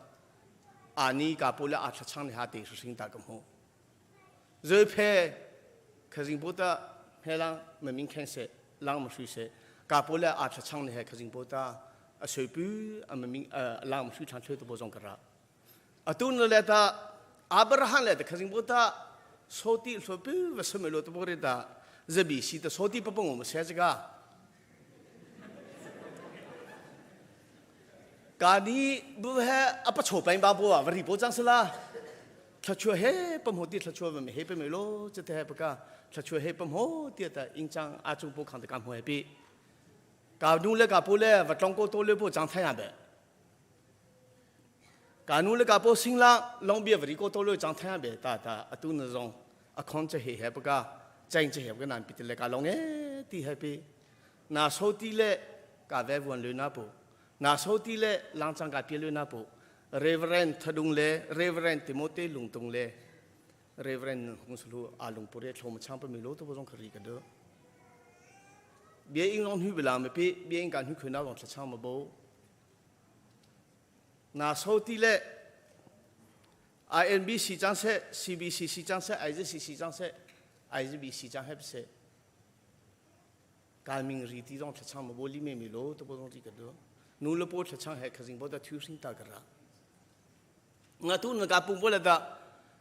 ani ka pula a thla chang ne ha te sing ta ka mo Zoi phe khazing bo ta helang ma ming kheng se lang ma sui se ka po le a thla chang ne he khazing bo ta a soi pu a ma ming lang ma sui thlan thloi to bo zong ka ra atu na le ta Abraham le ta khazing bo ta soti hlo pu va same lo to bo re ta zabi si ta soti pa pong ma se jaga ka ni bu he apa cho pain ba bo wa ri bo chang sala thluachuah he pam ho ti thluachuah va me he pe me lo che te he paka thluachuah he pam ho ti ta ing chang a chung po khang te kam ho he pi ka nu le ka pu le va tlong ko to le po chang thai be ka nu le ka po sing la long bia vari ko to le chang thai be ta ta atu na zong a khon che he he paka cheng che he ka nan pi te le ka long e ti he pi na so ti le ka ve vuan le na po na so ti le lang chang ka pi le na po Reverend Thadung le Reverend Timothy Lungtung le Reverend Hung Sulu a lungpur e thlom chang pa mi lo to bo zong khari ka de bia ing long hu bila me pi bia ing kan hu khuna long thla chang ma bo na so ti le INBC chang se CBCC chang se IJCC chang se IJBC chang hep se. Kalming ri ti zong thlachang ma boli me mi lo to bo zong ri ka do. Nu le po thlachang he khazing bo da thu sing ta ka ra. Nga tu na ka pung bo le da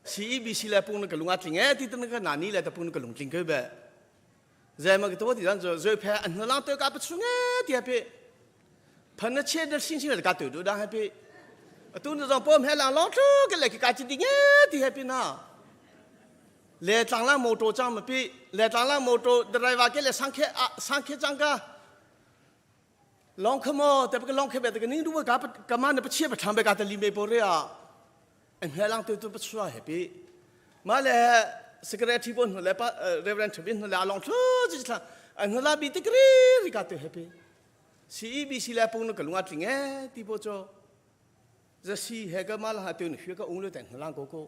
CEBC le pung na ka lunga tling e ti tan ka nani le ta pung na ka lung tling ke be. Zai ma ka to ti dan zo zoi phe an na lang te ka pa chung e ti pe. Phan na che da sing sing le ka tu du da he pe. Atu na zong pom he lang long thu ke le ki ka chi ding e ti he pi na. Le tlang lang motor chang ma pi le tlang lang motor driver ke le sangkhe sangkhe chang ka long khamo te pa long khe be te ning du ka ka ma na pa che pa tham be ka ta li me po re a an he lang tu tu pa chua he pi ma le secretary bon le pa reverend thabin le long thu chi thla an la bi te kri ri ka tu he pi CEBC le pung na ka lunga tling e ti po cho za si he ka ma la ha tu ni hwe ka ung le teng lang ko ko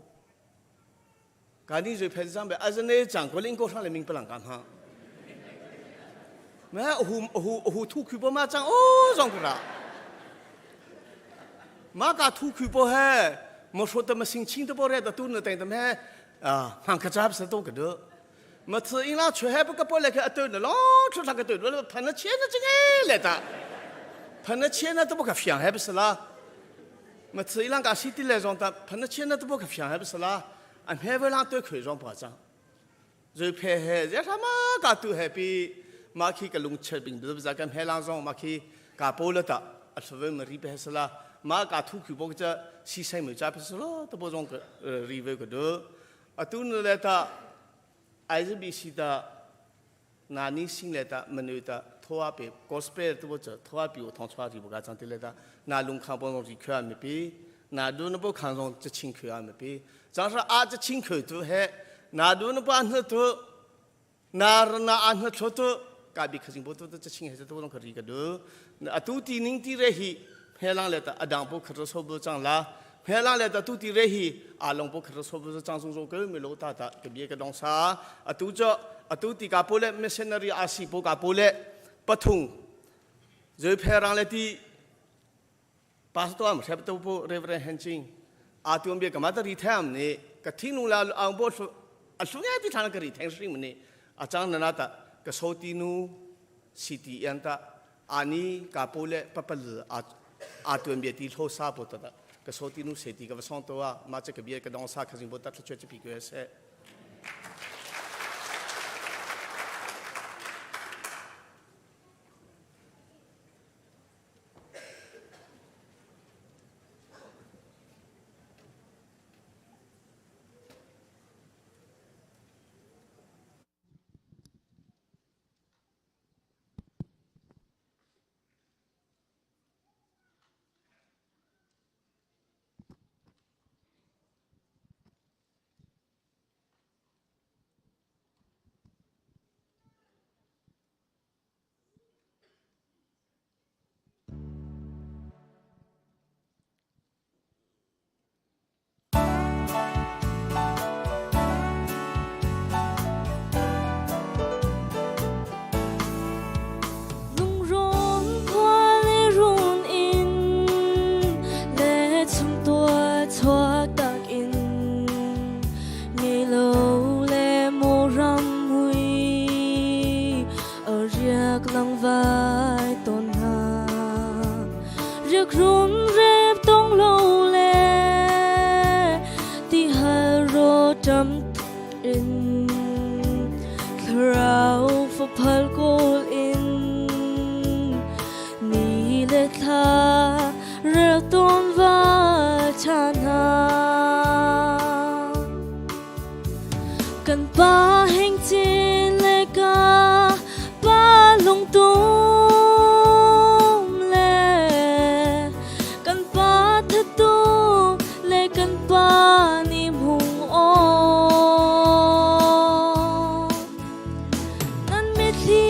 กานี่จะเพจำไปอาจารย์เนี่ยจังก็ลิงก็ทางเลยมิงพลังกันฮะแม่โอ้โหโอ้โหโอ้โหทุกข์คือปมาจังโอ้จงกระมากาทุกข์คือปเฮมา说的么心情都不来的都能等的么啊，看可咋不是都个的，么次伊拉出海不个不来个对的，老出那个对了，喷了钱那这个来的，喷了钱那都不可想还不是啦，么次伊拉个西的来上的，喷了钱那都不可想还不是啦。俺偏为啷对口上保障，就偏还在他妈个都还比马去个龙吃饼，不是在跟海浪上马去搞波了的，啊，除非没里边是啦，马搞土口包个西山没家不是咯，都不种个呃里边个都，啊，都那来的还是必须的，哪里新来的没有的，托阿比 gospel 都不走，托阿比我同出阿比不干长的来的，那龙康帮上去看没比，那都那不看上这亲口啊没比。张是阿这亲口都还，那都那不按那都，那那按那出都，隔壁客人不都这亲还是都能可以个都，那都地宁地热去，海浪来的阿当不可是说不涨啦，海浪来的都地热去，阿龙不可是说不涨松松个没老大大，个别个东啥，啊都这啊都地家不嘞，没现那里阿西不家不嘞，不通，就海浪来的，巴斯多阿姆差不多不 Reverend 很近。อาตัวเบียกับมาตรีแทมนี่กะทิ้งลงลาอังบอสอาสุงเอที่ทางกะรีแทงสิมันนี่อาจารย์นันตะกะโซตินูสิติยันตะอานี้กาโปเลปะปะลอาอาตัวเบียตีโทซาปตะกะโซตินูเสติกะวะซองตัวมาจะกะเบียกะดองซาขจิงบตะทะเชจะปีกเอเส Lungrawn khua le run in le chumtual chuak tak in ngei lo le maw ram mui a riak lang vai tawn hna riak run rep tong lo le ti hal ro ṭam in thlarau faphal kawl in ni le thla rel tawn va ṭha hna kan pa heng chin le ka pa lungtum le kan pa thatum le kan pa ni hmung aw nan mitthli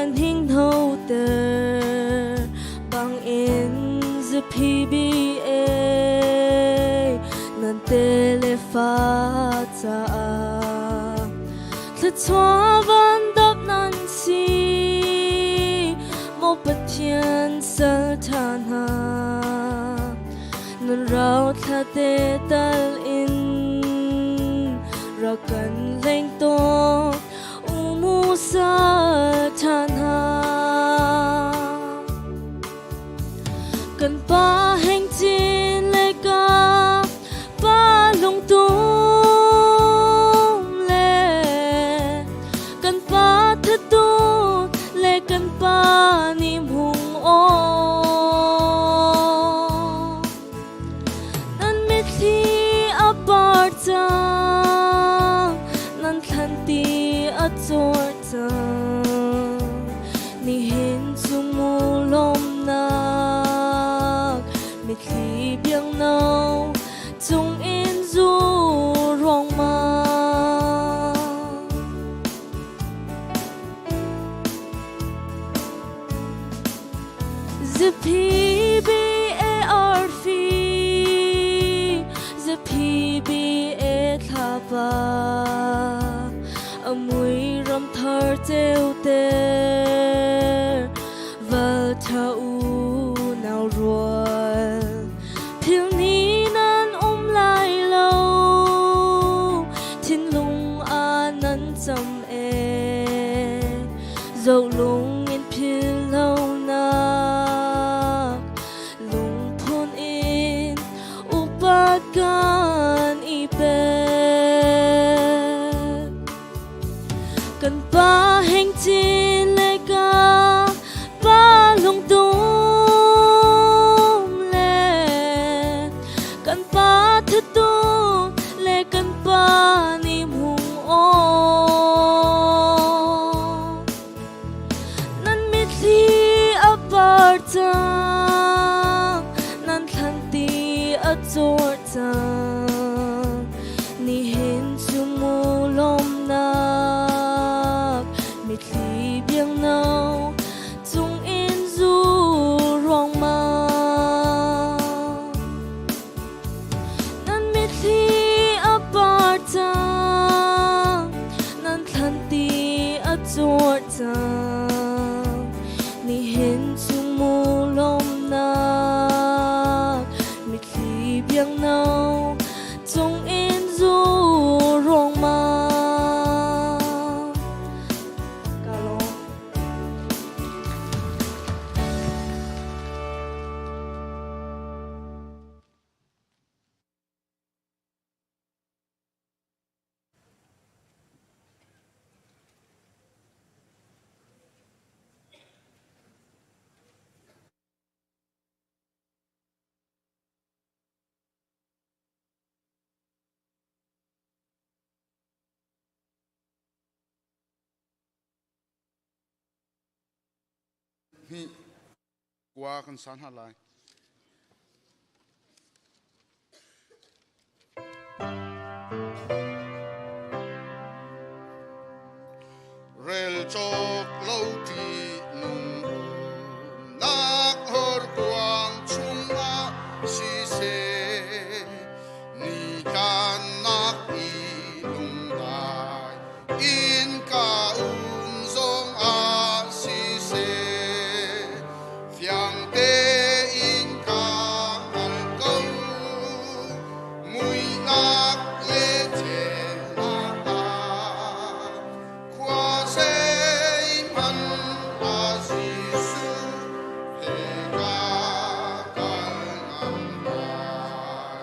an hninghnoter bangin ZPBA nan telefa caah thluachuah van dap nan si maw Pathian sal ṭha hna nan rau thla te tal in rak kan leng tawn umu sal ṭha hna kan pa heng chin le ka pa lungtum le kan pa thatun le kan pa ni hmung aw nan mitthli a par cang nan thlanti a cawr cang nihin cu mu lawmnak mitthli biangno cung in zu ruangmang ZPBARF ZPBA thlapa a mui ram thar ceuter val tha u nau rual phil ni nan um lai lo thinlung a nan cam e zoh lung in phil lo nak lungphun in upat kan i pek kan pa heng chin le ka pa lungtum le kan pa thatum le kan pa ni hmung aw nan mitthli a par cang nan thlanti a cawr cang nihin cu mu lawmnak mitthli biangno cung in zu ruangmang nan mitthli a par cang nan thlanti a cuar cang nihin cu mu lawmnak mitthli biangno cung in zu ruangmang ka lawm. Hnih kua kan sa hna lai. Rel cawk lo ṭi nung nak horkuang chungah siseh ni tlannak i lungdai innka um zongah siseh fiang tein ka hngal ko muihnak le ceunak ah khua zeihmanh ah Jesuh he ka kal ngam lai.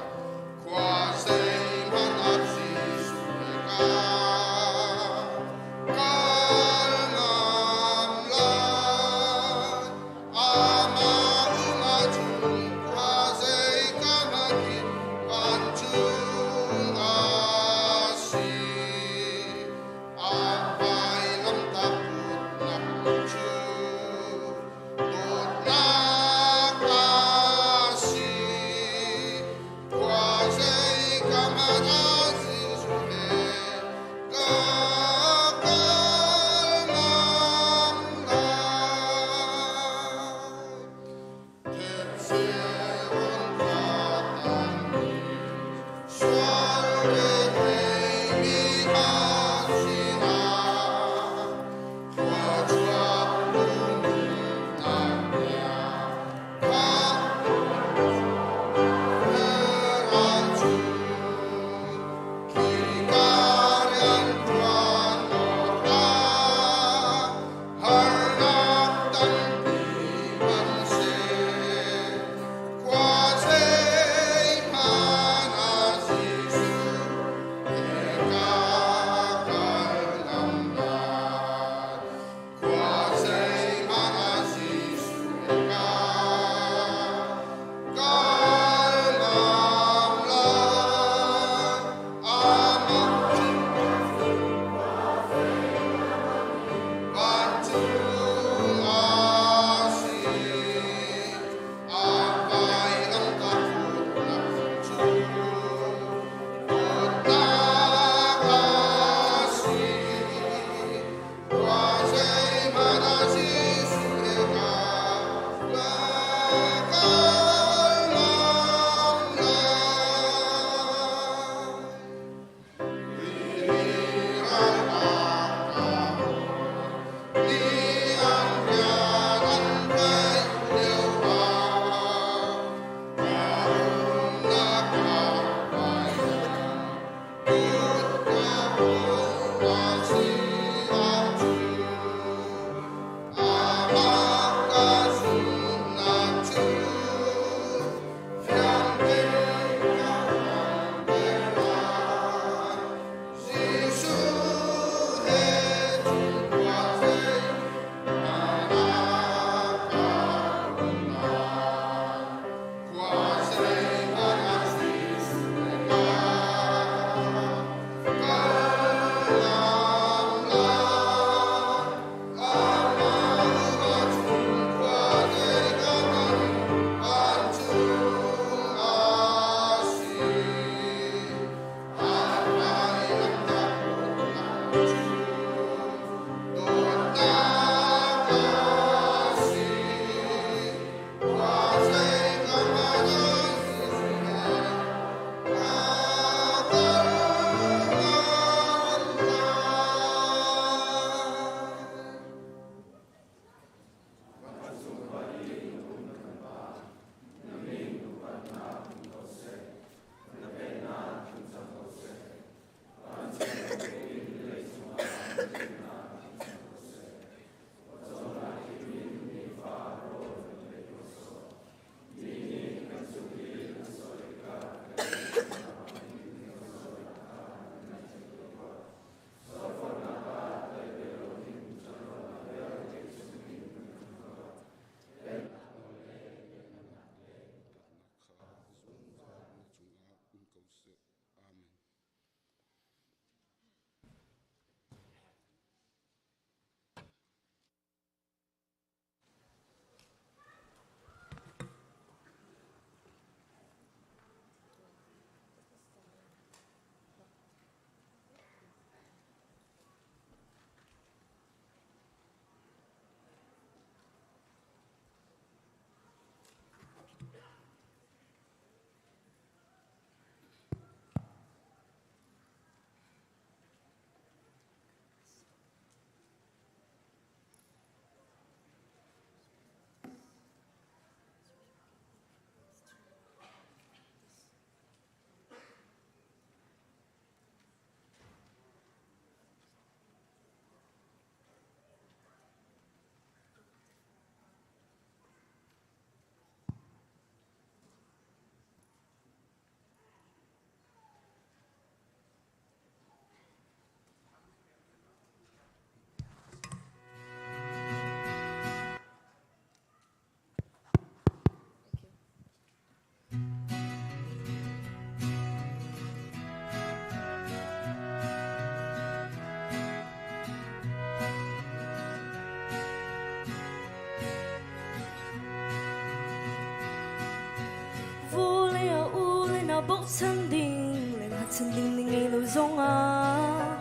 Khua zeihmanh ah Jesuh he ka kal ngam lai. Amah um ahcun khua zei ka hmanh hi vancung a si. A vailamtah putnak cu dawtnak a si. Khua zei ka hmanh ah Jesuh he ka kal ngam lai. Bochan ding le hngatchan ding na ngei lo zongah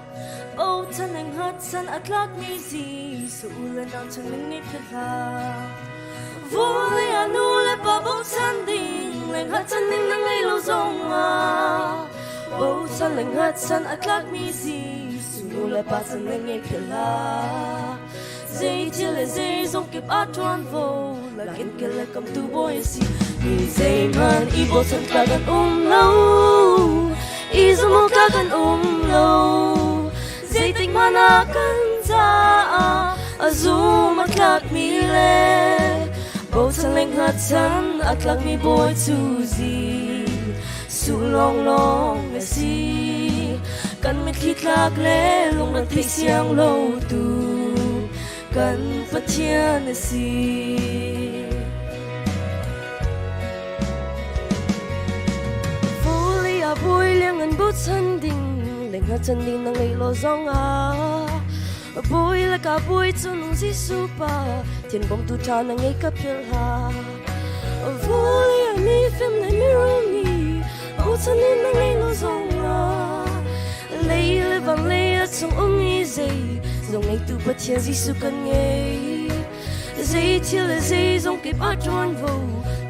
bochan le hngatchan a tlakmi Jesuh u le nau chung na ngei philh hlah. Vawlei ah nu le pa bochan ding le hngatchan ding na ngei lo zongah bochan le hngatchan a tlakmi Jesuh nu le pa chan na ngei philh hlah. Zeithil le zeizong kip ah ṭuanvo lakin kel le kamtu bawi a si. Mi zeihmanh i bochan tlak kan um lo, i zumh tlak kan um lo. Zeitik hmanh ah kan caah a zum a tlakmi le bochan le hngatchan a tlakmi bawi cu Jesuh lawnglawng a si. Kan mitthli tlak le lungre siang lo tu kan Pathian a si. Vawlei ah bawi liang an bochan ding le hngatchan ding na ngei lo zong ah bawi le ka bawi cu nung Jesuh pa thian bawmtu ṭha na ngei ka philh hlah. Vawlei ah mi fim le mi rum nih bochan in na ngei lo zong ah lei le van lei a chung ummi zei zong ngeitu Pathian Jesuh kan ngei. Zei thil le zei zong kip ah ṭuanvo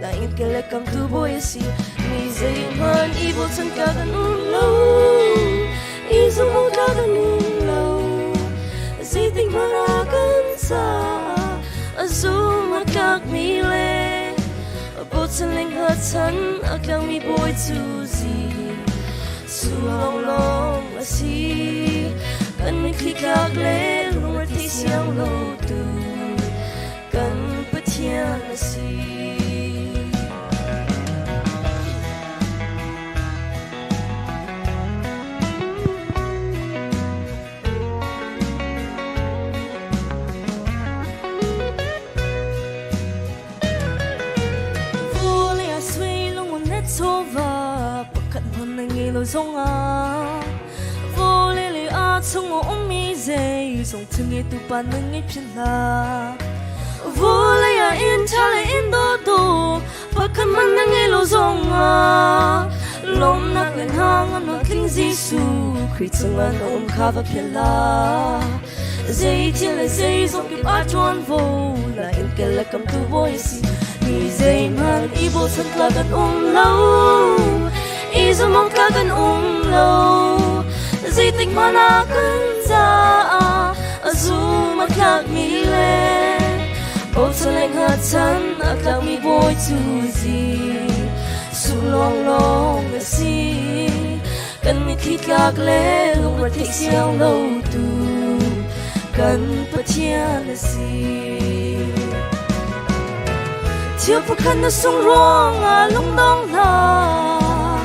la in ke le kam tu bawi a si. Mi zeihmanh i bochan ka kan um lo, i zumh awk tla kan um lo. Zeitik hmanh ah kan caah a zum a tlakmi le bochan le hngatchan a tlangmi bawi cu Jesuh lawnglawng a si. Kan mitthli tlak le lungretheih siang lo tu kan Pathian a si. Vawlei ah sui lungun le chawva pakhat hmanh na ngei lo zongah vawlei lei ah chung a ummi zeizong thil ngeitu pa na ngei philh hlah. Vawlei ah inn ṭha le inn dawhdawh pakhat hmanh na ngei lo zongah lawmhnak le hnangamnak tling Jesuh Khrih chungah na um kha va philh hlah. Zeithil le zeizong kip ah ṭuanvo la in kel le kamtu bawi a si. Mi zeihmanh i bochan tlak kan um lo, i zumh tlak kan um lo. Zeitik hmanh ah kan caah a zum a tlakmi le bochan le hngatchan a tlakmi bawi cu Jesuh lawnglawng a si. Kan mitthli tlak le lungretheih siang lo tu kan Pathian a si. Thil pakhat na sung ruangah lungdong hlah,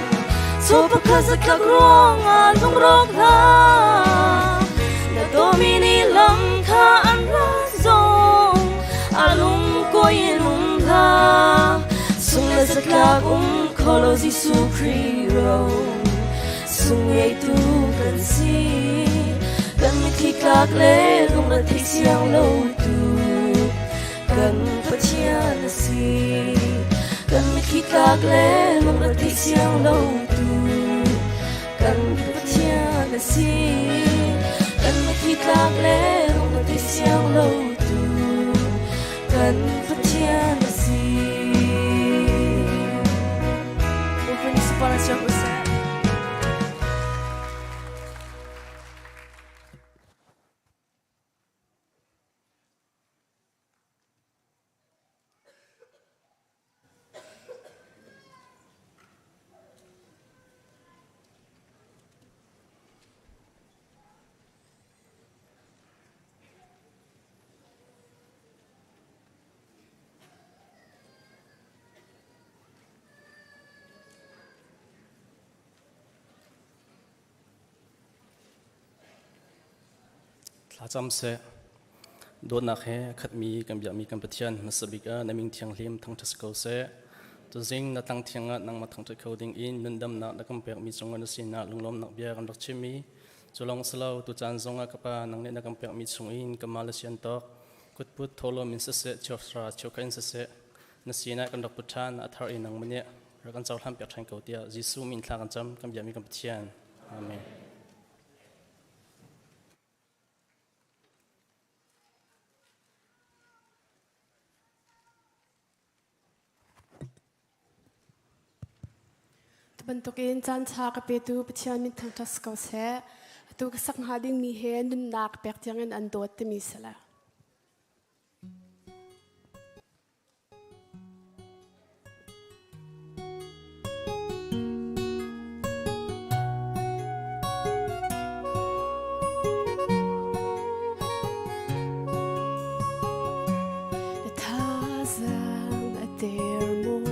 chaw pakhat zatlak ruangah lungrawk hlah. Na dawmi nih lam kha an ra zong, a lung kuai in um hlah. Sung le zatlak um kho lo Jesuh Khrih ro sung ngeitu kan si. Kan mitthli tlak le lungretheih siang lo tu kan Pathian a si. Kan mitthli tlak le lungretheih siang lo tu kan Pathian a si. Kan mitthli tlak le lungretheih siang lo tu kan Pathian a si. Thlacam seh. Dawtnak he khatmi kan biakmi kan Pathian hmasa bik ah na min thianghlim thangṭhat si ko seh. Tuzing na tlang thiang ah nangmah thangṭhat kho ding in nundamnak na kan pekmi cungah na sinah lunglawmnak bia kan rak chim i cu lawng si lo tucaan zongah ka pa nang nih na kan pekmi chung in kanmah le sian tawk kutput thawhlawm in siseh cheuhra cheukhat in siseh na sinah kan rak put ṭhan a thar i nangmah nih. Rak kan cohlan piak ṭhan ko tiah Jesuh min thla kan cam kan biakmi kan Pathian. Amen. Tu bantukin caan ṭha ka petu Pathian min thangṭhat si ko seh. Atu ka sak hnga dingmi he nunnak pek tiangin an dawt timi si le. Na thazaang a der maw?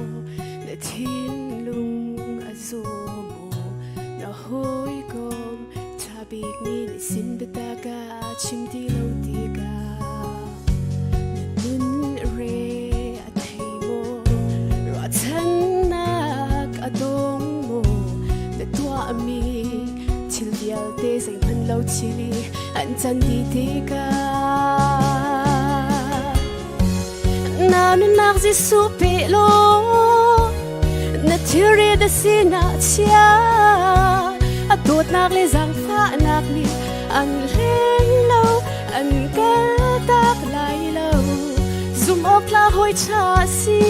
Na thinlung a zaw maw? Na hawikom ṭha bik nih na sin biatak a chim ti lo tikah na nun re a thei maw? Ruahchannak a dong maw? Na tuahmi thil vialte zeihmanh lo thil i an can dih tikah na nunnak Jesuh pe law na thilri na sinah chia a dawtnak le zaangfahnak nih an hleng lo an kaltak lai lo zum awk tla hawi ṭha a si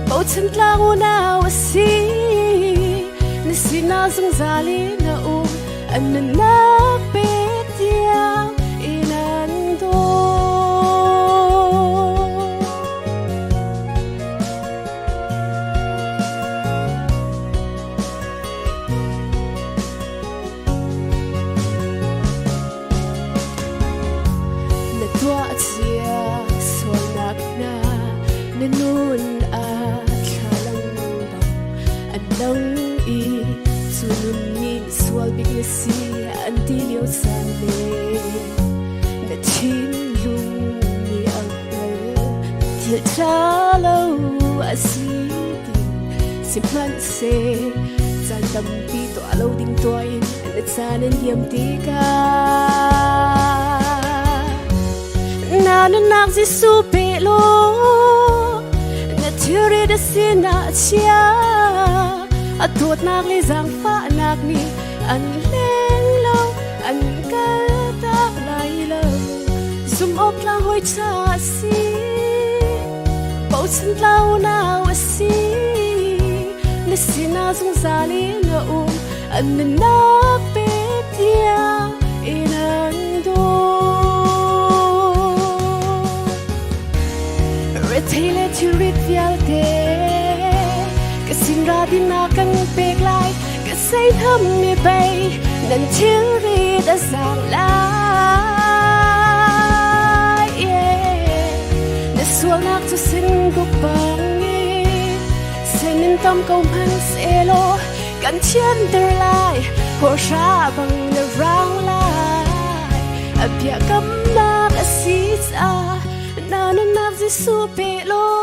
bochan tlang unau a si na sinah zungzal in a um an nunnak pek tiang in an dawt. Na tuah cia sualnak hna na nun a thlalang bang an lang i cu nun nih sual bik na si an ti lio caan le na thinlung nih a hngal thil ṭha lo a si tin sihmanhseh caan tampi tuah lo ding tuah in na caan an liam tikah na nunnak Jesuh pe law na thilri na sinah chia a dawtnak le zaangfahnak nih an leng lo an kaltak lai lo zum awk tlang hawi ṭha a si bochan tlau nau a si na sinah zungzal in a um an nunnak pek tiang in an dawt rethei le thilrit vialte ka sin ra dinnak kan pek lai ka sei tham mi bei nan thilrit a zaang lai yeah. Na sualnak cu sin duk bangin senin tam ko hmanh selaw kan thianter lai hawhra bang na rang lai a biakamnak a si caah na nunnak Jesuh pe law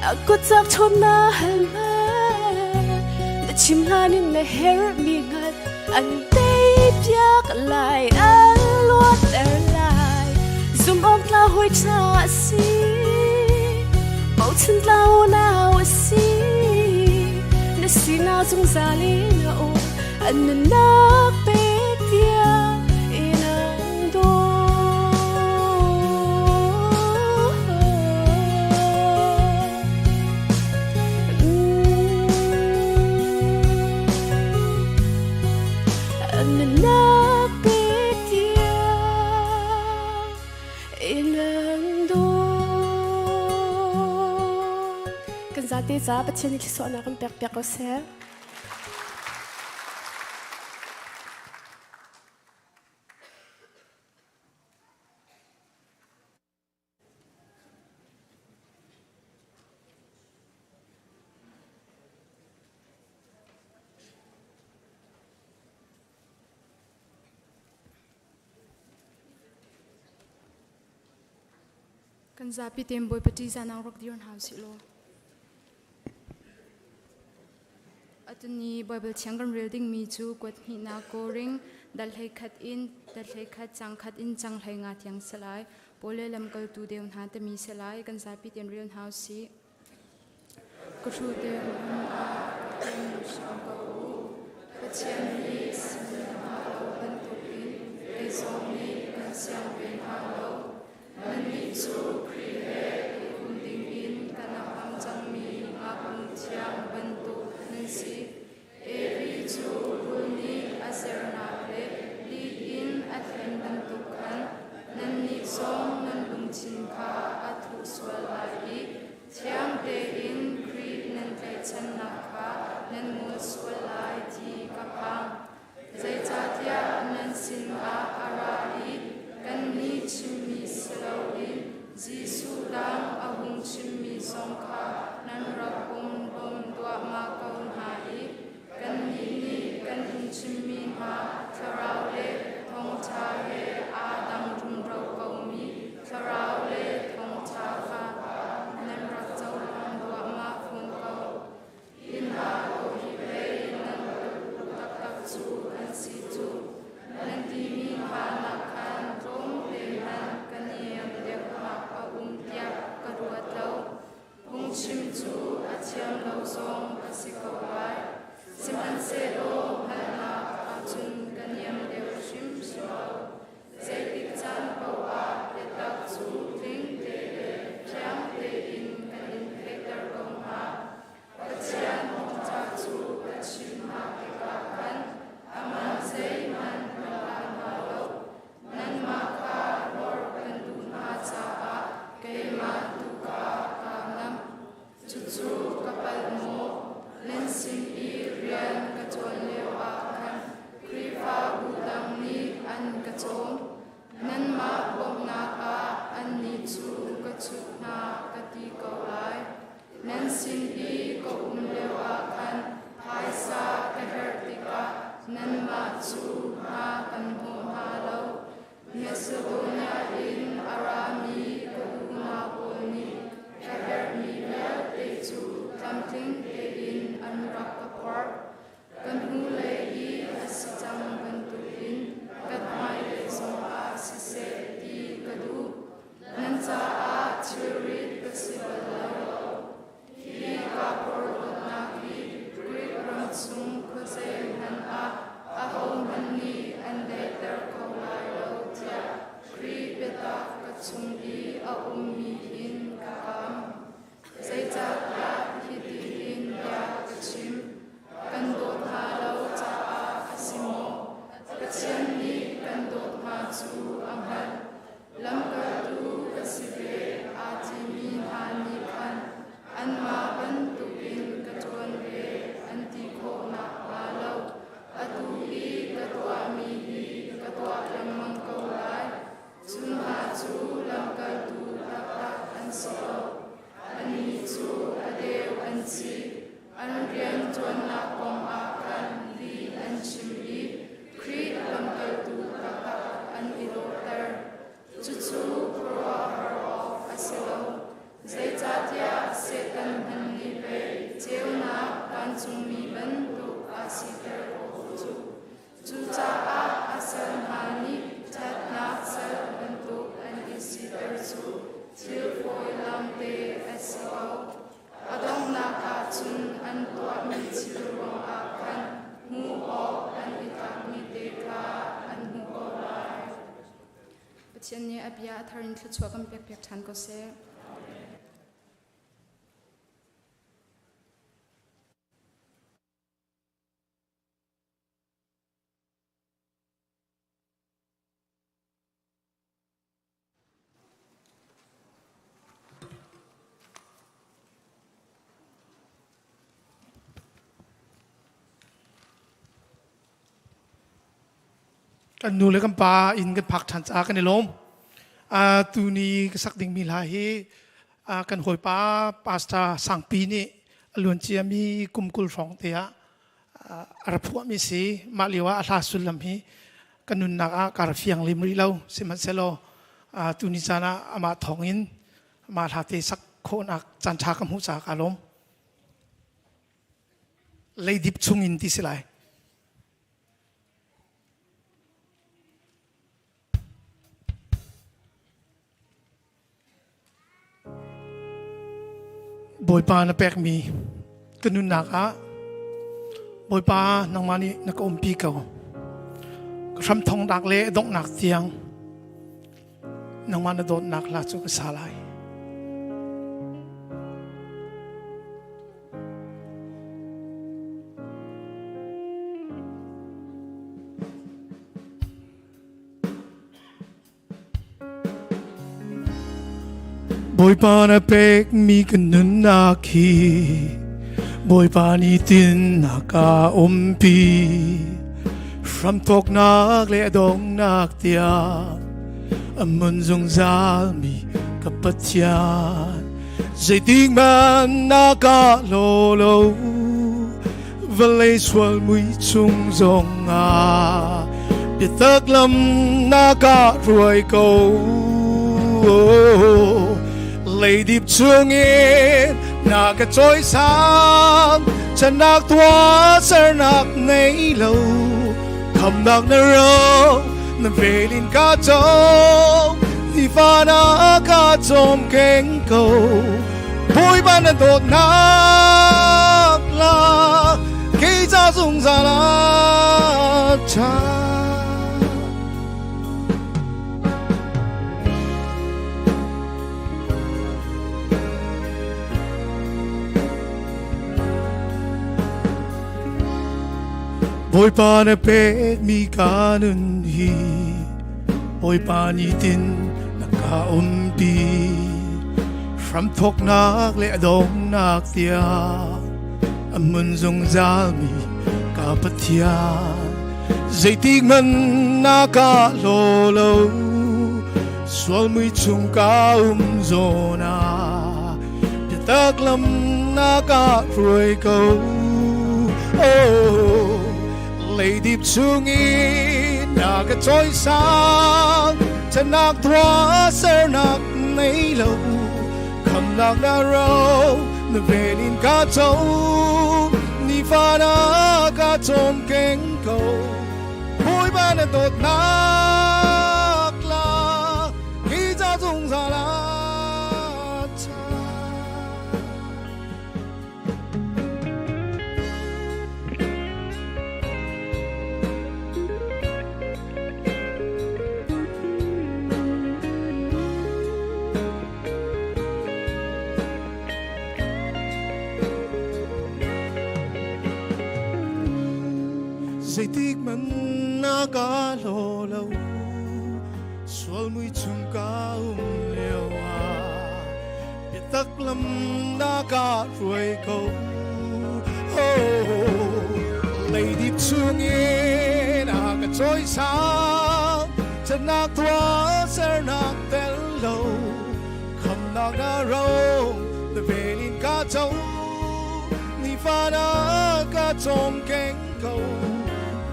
a kut cak ṭhawn na hal hmanh na chim hlan in na herhmi hngal an tei piak lai an luatter lai zum awk tla hawi ṭha a si bochan tla unau a si na sinah zungzal in a um an nunnak pek tiang in an dawt An nunnak pek tiang in an dawt. Kan zate ca Pathian nih thlisawhnak kan pek piak ko seh. Kan zapi tein Bawipa ṭihzahnak rak dir hna usih law. Atuni Baibal thiang kan rel dingmi cu kuat hnihnak Koring dal 11 in dal 11 cang khat in cang 15 tiang si lai. Paul le lamkaltu deu hna timi si lai. Kan zapi tein rel hna usih. Ka hrute hmun ah in hram ko u. Pathian nih sin hna lo bantukin kei zong nih kan siang ve hna lo. Nannih cu Khrih he i um dingin kan ham cangmi ngaknu thiang bantuk nan si. Evi cu rul nih a sernak le lih in a hlen bantuk khan nannih zong nan lungthin kha a thuh sual lai i thiang tein Khrih nan tlaihchannak kha nan ngol sual lai ti ka phang. Zeicahtiah nan sinah a ra i kannih chimmi si loin Jesuh dang a hung chimmi zong kha nan rak pom bom duahmah ko hna i kannih nih kan in chimmi hna thlarau le thawngṭha he aa dang rumro komi thlarau le thawngṭha kha nan rak cohlang duahmah fawn ko. Hi hna ko hi pei nan tluk taktak cu an si cu. Nan timi hna nakkhan tlawmte hmanh ka niam deuhnak a um tiah ka ruat lo. Phungchim cu a thiam lo zong ka si ko lai. Sihmanhsehlaw hngalhnak ahcun ka niam deuh hrimhrim lo. Zeitik caan paoh ah biatak cu tling te le fiang tein kan in theihter ko hna. Pathian thawngṭha cu ka chim hna tikah khan a man zeihmanh kan la hna lo. Nanmah kha hlorh kan duh hna caah keimah tu kha kaa namh. Cucu ka palh maw? Nan sin i rian ka ṭuan lioah khan Khrihfabu dang nih an ka cawm. Nanmah bawmhnak ah annih cu ka chut hna ka ti ko lai. Nan sin i ka um lioah khan phaisa ka herh tikah nanmah cu hna kan hnawh hna lo. Macedonia in a rami ka unau pawl nih ka herhmi vialte cu tlamtling tein an rak ka phorh. Ka hnulei i a si cang bantukin ka hmailei zongah siseh ti ka duh. Nan caah thilrit ka si bal lo. Hi kaa porhlawtnak hi Greek ram chung khuazei hmanh ah ahohmanh nih an daihter kho lai lo tiah Khrih biatak ka chung i a ummi hin ka kam. Zeicahtiah hitihin bia ka chim, kan dawt hna lo caah a si maw? Pathian nih kan dawt hna cu a hngalh. Lamkaltu ka si ve aa timi hna nih khan anmah bantukin ka ṭuan ve an ti khawh nakhnga lo atu i ka tuahmi hi ka tuah lengmang ko lai. Cu hna cu lamkaltu taktak an si ko. Annih cu a deu an si. An rian ṭuannak kong ah khan lih an chim i Khrih lamkaltu taktak an i lawhter. Cucu khuaruahhar awk a si lo. Zeicahtiah Satan hmanh nih pei ceunak vancungmi bantuk aa siter khawh cu. Cucaah a sal hna nih ṭhatnak sal bantuk an i siter cu thil fawi lawngte a si ko. A donghnak ah cun an tuahmi thil ruangah khan hmuh awk an i tlakmi te kha an hmuh ko lai. Pathian nih a bia a thar in thluachuah kan pekpiak ṭhan ko seh. Kan nu le kan pa inn kan phak ṭhan caah kan i lawm. Tuni ka sak dingmi hla hi kan hawipa Pastor Sangpi nih a luanciami kum 20 hrawng te ah a ra phuahmi si. Mah lio ah a hla sullam hi ka nunnak ah ka ra fiang lim rih lo. Sihmanhsehlaw tuni caan ah amah thawng in mah hla te sak khawhnak caan ṭha ka hmuh caah kaa lawm. Leidip chungin ti si lai. Bawipa na pekmi ka nunnak ah Bawipa nangmah nih na ka umpi ko. Ka hramthawknak le donghnak tiang nangmah na dawtnak hla cu ka sa lai. Bawipa na pekmi ka nunnak hi Bawipa nih tin na ka umpi hramthawknak le donghnak tiang a mun zungzal mi ka Pathian zeitik hmanh na ka hlaw lo vawlei sual mui chung zongah biatak lam na ka hruai ko. Leidip chungin na ka cawisang channak tua sernak nei lo khamnak na ro na velin ka co nifa na ka cawm keng ko Bawipa na dawtnak la kei ca zungzal ah ṭha. Bawipa na pekmi ka nun hi Bawipa nih tin na ka umpi hramthawknak le a donghnak tiang a hmun zungzalmi ka Pathian zeitik hmanh na ka hlaw lo sual mui chung ka um zawn ah biatak lam na ka hruai ko oh leidip chungin na ka cawisang Canak tua sernak nei lo khamnak na ro na vel in ka co nifa na ka cawm keng ko Bawipa na dawtnak la hi ca zungzal ah cha Zeitik man na ka hlaw lo sual mui chung ka um lio ah biatak lam na ka hruai ko oh leidip chungin a ka cawisang Cannak tuah sernak tel lo khamnak na ro na vel in ka co nifa na ka cawm keng ko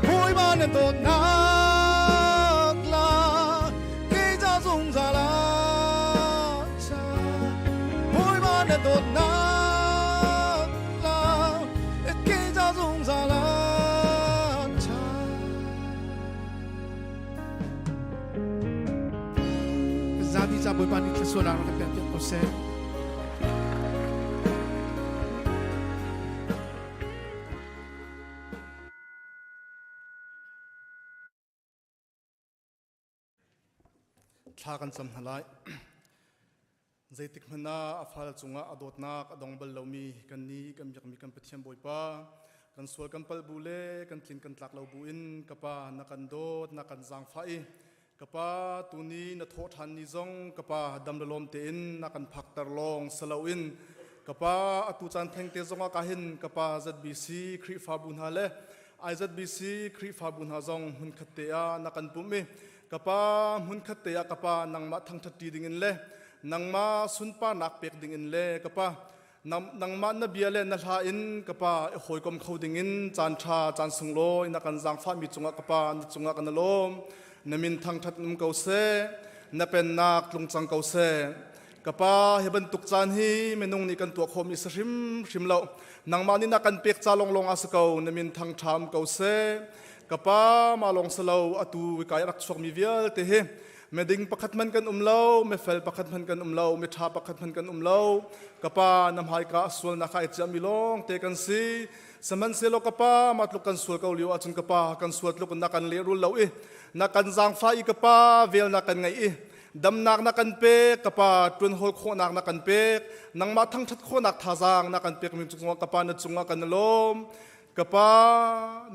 Bawipa na dawtnak la kei ca zungzal ah cha Bawipa na dawtnak la kei ca zungzal ah cha Zapi ca Bawipa nih thluachuah rak kan pek piak ko seh. Thla kan cam hna lai. Zeitik hmanh ah a fale cungah a dawtnak a dong bal lomi kan nih kan biakmi kan Pathian Bawipa kan sual kan palh bu le kan tlin kan tlak lo bu in ka pa na kan dawt na kan zaangfah i ka pa tuni na thawh ṭhan ni zong ka pa dam le lawm tein na kan phakter lawng si loin ka pa atu caan thengte zongah ka hin ka pa ZBC Khrihfabu hna le IZBC Khrihfabu hna zong hmunkhat te ah na kan pumh i Ka pa hmunkhat te ah ka pa nangmah thangṭhat ṭi dingin le nangmah sunparnak pek dingin le ka pa nangmah na bia le na hla in ka pa i hawikom kho dingin caan ṭha caan sunglawi na kan zaangfahmi cungah ka pa na cungah kan lawm na min thangṭhat um ko seh na pennak tlung cang ko seh ka pa hi bantuk caan hi minung nih kan tuah khawhmi si hrimhrim lo nangmah nih na kan pek ca lawnglawng ah si ko na min thangṭha um ko seh Ka pa ma lawng si lo atu kai rak chuakmi vialte hi Meding pakhat hmanh kan um lo, mifel pakhat hmanh kan um lo, miṭha pakhat hmanh kan um lo. Ka pa na hmaika a sualnak ai ciami lawng te kan si. Sihmanhsehlaw ka pa mah tluk kan sual ko lio ahcun ka pa kan sual tluk na kan lehrul lo i na kan zaangfah i ka pa vel na kan ngeih i damnak na kan pek ka pa ṭuan hawl khawhnak na kan pek nangmah thangṭhat khawhnak thazaang na kan pek mi cungah ka pa na cungah kan lawm ka pa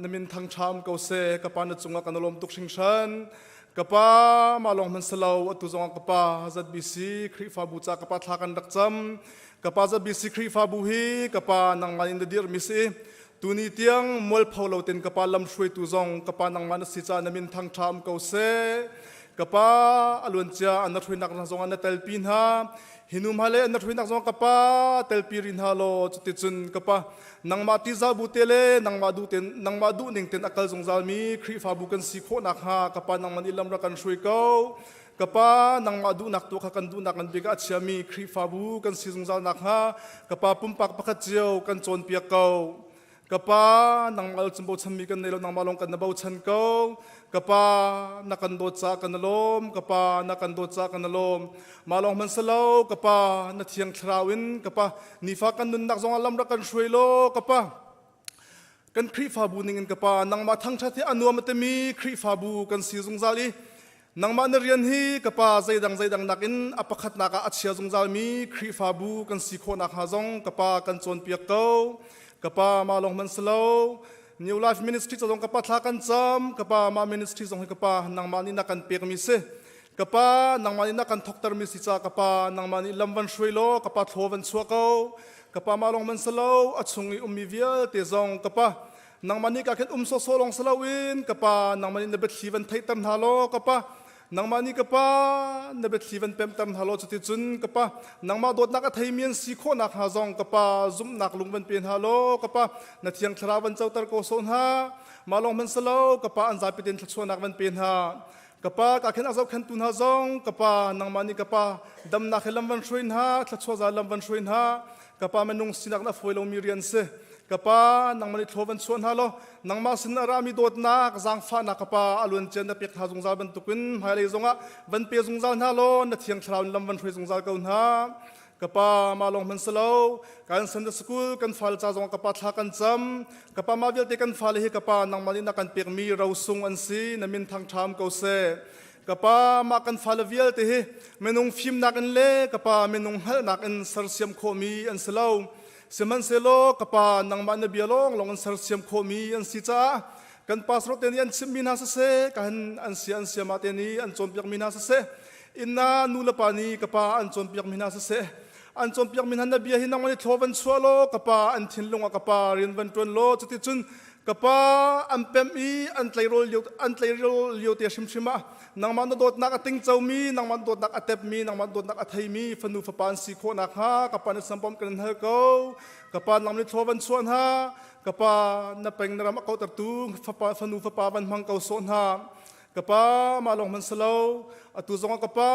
na min thangṭham ko seh ka pa na cungah kan lawm tuk hringhran ka pa mah lawng hman selo atu zongah ka pa ZBC Khrihfabu ca ka pa thla kan rak cam Ka pa ZBC Khrihfabu hi ka pa nangmah in na dirhmi si. Tuni tiang mualpho lo ten ka pa lamhruaitu zong ka pa nangmah na si caah na min thangṭha um ko seh. Ka pa a luancia an na hruainak hna zongah na telpi hna. Hi nu hma le an na hruainak zongah ka pa telpi rih hna law cuticun ka pa nangmah tizabu te le nangmah duh ten nangmah duh ning ten a kal zungzalmi Khrihfabu kan si khawh nakhnga ka pa nangmah nih lam rak kan hruai ko. Ka pa nangmah duhnak tu kha kan duhnak ngan bik ah a chiami Khrihfabu kan si zungzal nakhnga ka pa pumpak pakhat cio kan cawnpiak ko. Ka pa nangmah lo cun bochanmi kan nei lo nangmah lawng kan na bochan ko. Ka pa na kan dawt caah kan lawm. Ka pa na kan dawt caah kan lawm. Mah lawng hmanh silo ka pa na thiang thlarau in ka pa nifa kan nunnak zongah lam rak kan hruai law ka pa kan Khrihfabu ning in ka pa nangmah thangṭhat hi a nuam a timi Khrihfabu kan si zungzal i nangmah na rian hi ka pa zeidang zeidang nakin a pakhatnak ah a chia zungzalmi Khrihfabu kan si khawh nakhnga zong ka pa kan cawnpiak ko ka pa mah lawng hmanh si lo New Life Ministry ca zong ka pa thla kan cam ka pa mah ministry zong hi ka pa nangmah nih na kan pekmi si ka pa nangmah nih na kan thoktermi si ca ka pa nangmah nih lam van hruai law ka pa thlaw van chuah ko ka pa mah lawng man si lo a chung i ummi vialte zong ka pa nangmah nih ka khin um sawsawh lawng si loin ka pa nangmah nih na biathli van theihter hna law ka pa nangmah nih ka pa na biathli van pemter hna law cuticun ka pa nangmah dawtnak a theimi an si khawh nakhnga zong ka pa zumhnak lung van pe hna law ka pa na thiang thlarau van coter ko sawh hna mah lawng hmanh si lo ka pa an zapi tein thluachuahnak van pe hna Ka pa ka khen a zohkhentu hna zong ka pa nangmah nih ka pa damnak he lam van hruai hna thluachuah za lam van hruai hna ka pa minung sinak na fawi lomi rian si ka pa nangmah nih thlaw van chuah hna law nangmah sin a rami dawtnak zaangfahnak ka pa a luan cian na pek hna zungzal bantukin hmailei zongah van pe zungzal hna law na thiang thlarau in lam van hruai zungzal ko hna Ka pa mah lawng hmanh si lo kan Sunday school kan fale ca zong ka pa thla kan cam ka pa mah vialte kan fale hi ka pa nangmah nih na kan pekmi rosung an si na min thangṭham ko seh ka pa mah kan fale vialte hi minung fimnak in le ka pa minung hngalhnak in sersiam khawhmi an si lo sihmanhsehlaw ka pa nangmah na bia lawng lawng in sersiam khawhmi an si caah kan pastor te nih an chimhmi hna siseh ka han an sia an siama te nih an cawnpiakmi hna siseh inna nu le pa nih ka pa an cawnpiakmi hna siseh an cawnpiakmi hna na bia hi nangmah nih thlaw van chuah law ka pa an thinlung ah ka pa rian van ṭuan law cuticun ka pa an pemh i an tleirawl lio an tleirawl lio te hrimhrim ah nangmah na dawtnak a tingcomi nangmah na dawtnak a tepmi nangmah na dawtnak a theimi fanu fapa an si khawh nakhnga ka pa na sampom kan in hal ko ka pa nangmah nih thlaw van chuah hna ka pa na peng na ram a kauhtertu fapa fanu fapa van hmang ko sawh hna ka pa mah lawng hmanh si lo atu zongah ka pa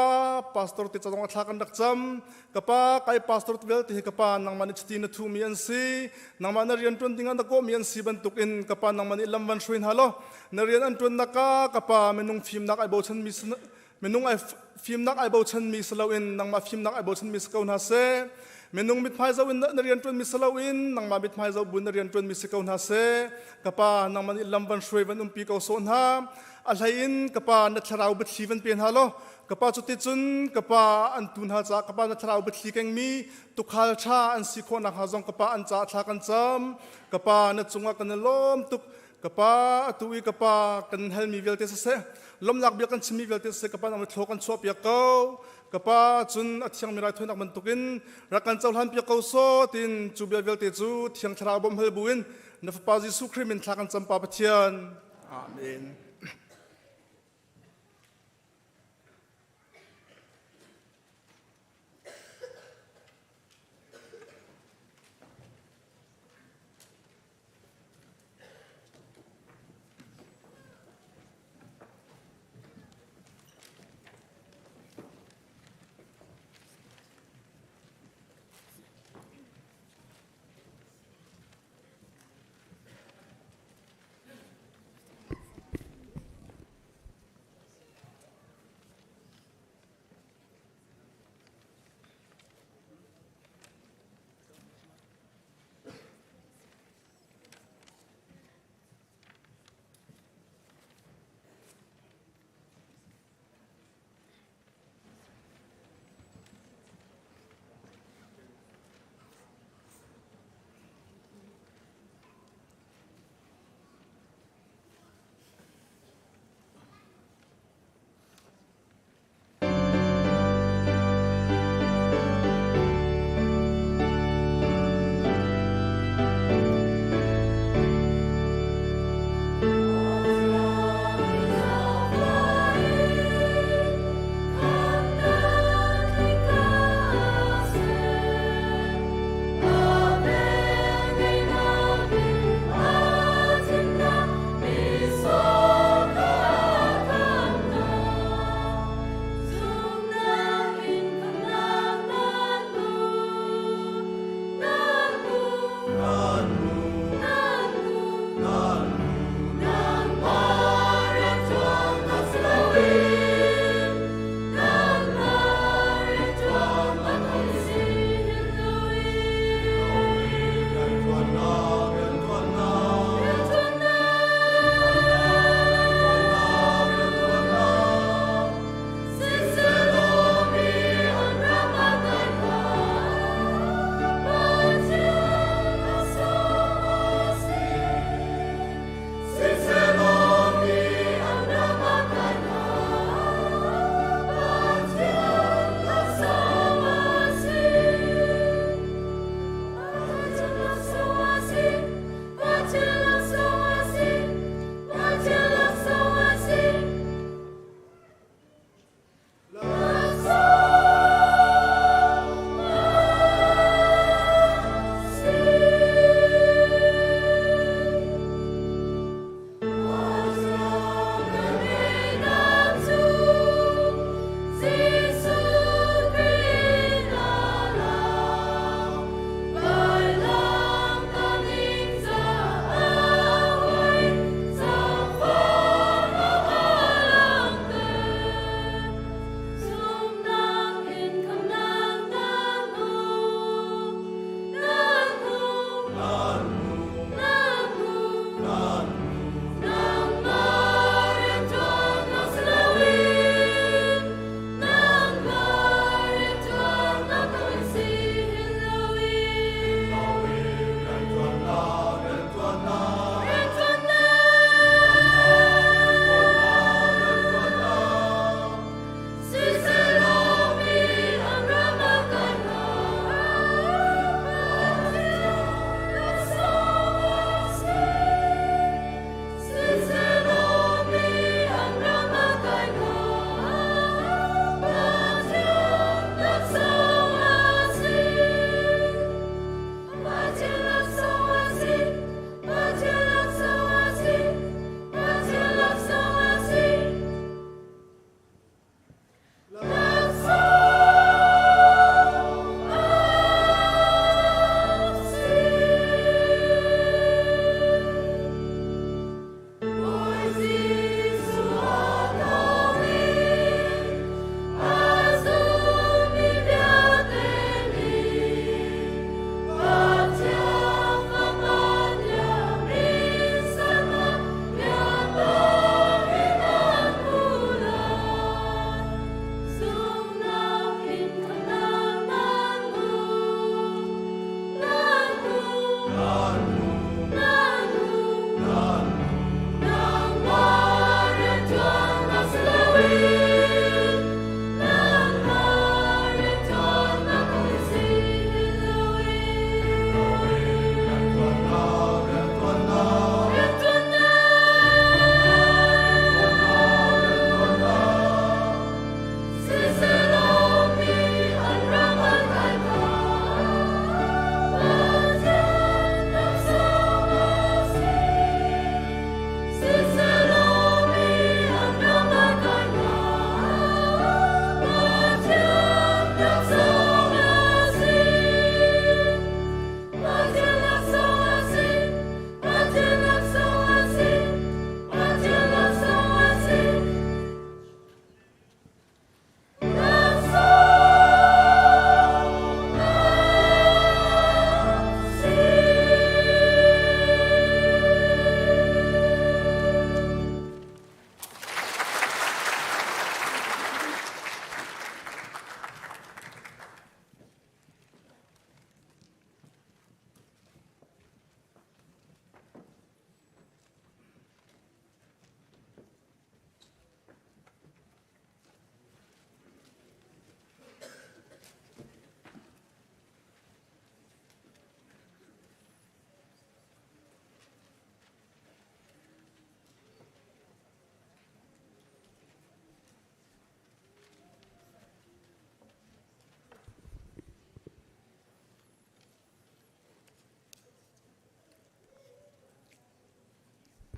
pastor te ca zongah thla kan rak cam ka pa kai pastor te vialte hi ka pa nangmah nih chiti na thuhmi an si nangmah na rian ṭuan dingah na kawhmi an si bantukin ka pa nangmah nih lam van hruai hna law na rian an ṭuannak ah ka pa minung fimnak ai bochanmi minung ai fimnak ai bochanmi si loin nangmah fimnak ai bochanmi si ko hna seh minung mithmai zoh in na rian ṭuanmi si loin nangmah mithmai zoh bu na rian ṭuanmi si ko hna seh ka pa nangmah nih lam van hruai van umpi ko sawh hna a hlei in ka pa na thlarau biathli van pe hna law ka pa cuticun ka pa an tu hna caah ka pa na thlarau biathli kengmi tukhal ṭha an si khawh nakhnga zong ka pa an caah thla kan cam ka pa na cungah kan i lawm tuk Ka pa atu i ka pa kan halmi vialte siseh lawmhnak bia kan chimmi vialte siseh ka pa nang thlaw kan chuahpiak ko ka pa cun a thiangmi raithawinak bantukin rak kan cohlan piak ko saw tin cu bia vialte cu thiang thlarau bawmh hal buin na fapa Jesuh Khrih min thla kan cam pa Pathian amen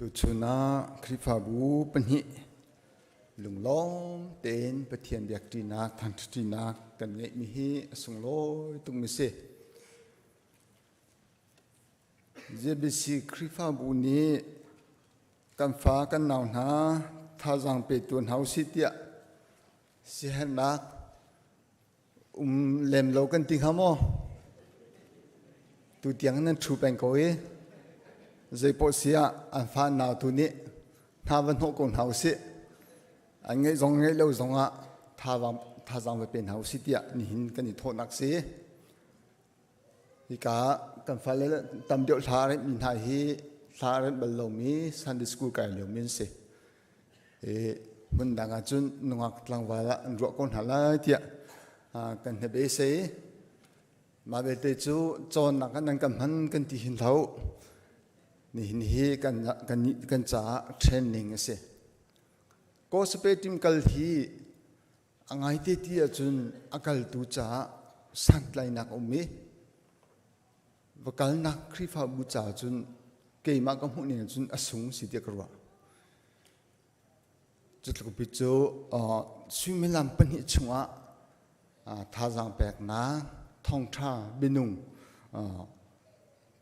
Tuchun ah Khrihfabu pahnih lunglawm tein Pathian biakṭinak thangṭhatṭinak kan ngeihmi hi a sunglawi tukmi si. JBC Khrihfabu nih kan fa kan nau hna thazaang petu hna usih tiah siaherhnak um lem lo kan ti hnga maw? Tu tiang nan ṭhu peng ko i zeipaoh si ah an fa nau tu nih hna va hnawh ko hna usih. An ngeih zong ngeih lo zong ah thazaang va pe hna usih tiah nihin kan i thawhnak si. Hika kan fale tam deuh hla a remhmi hna hi hla a remh bal lomi Sunday school kai liomi an si. I hmun dang ah cun nungak tlangval ah an ruah ko hna lai tiah kan hnabei. Mah belte cu cawnnak ah nan kan hman kan ti hin hlah. Nihin hi kan, kan, kan caah training a si. Gospel team kal hi a ngaite ti ahcun a kaltu caah santlainak a um i va kalnak Khrihfabu caah cun keimah ka hmuh ning cun a sung si tiah ka ruah. Cutluk pi cu suimilam pahnih chungah thazaang peknak thawngṭha bianung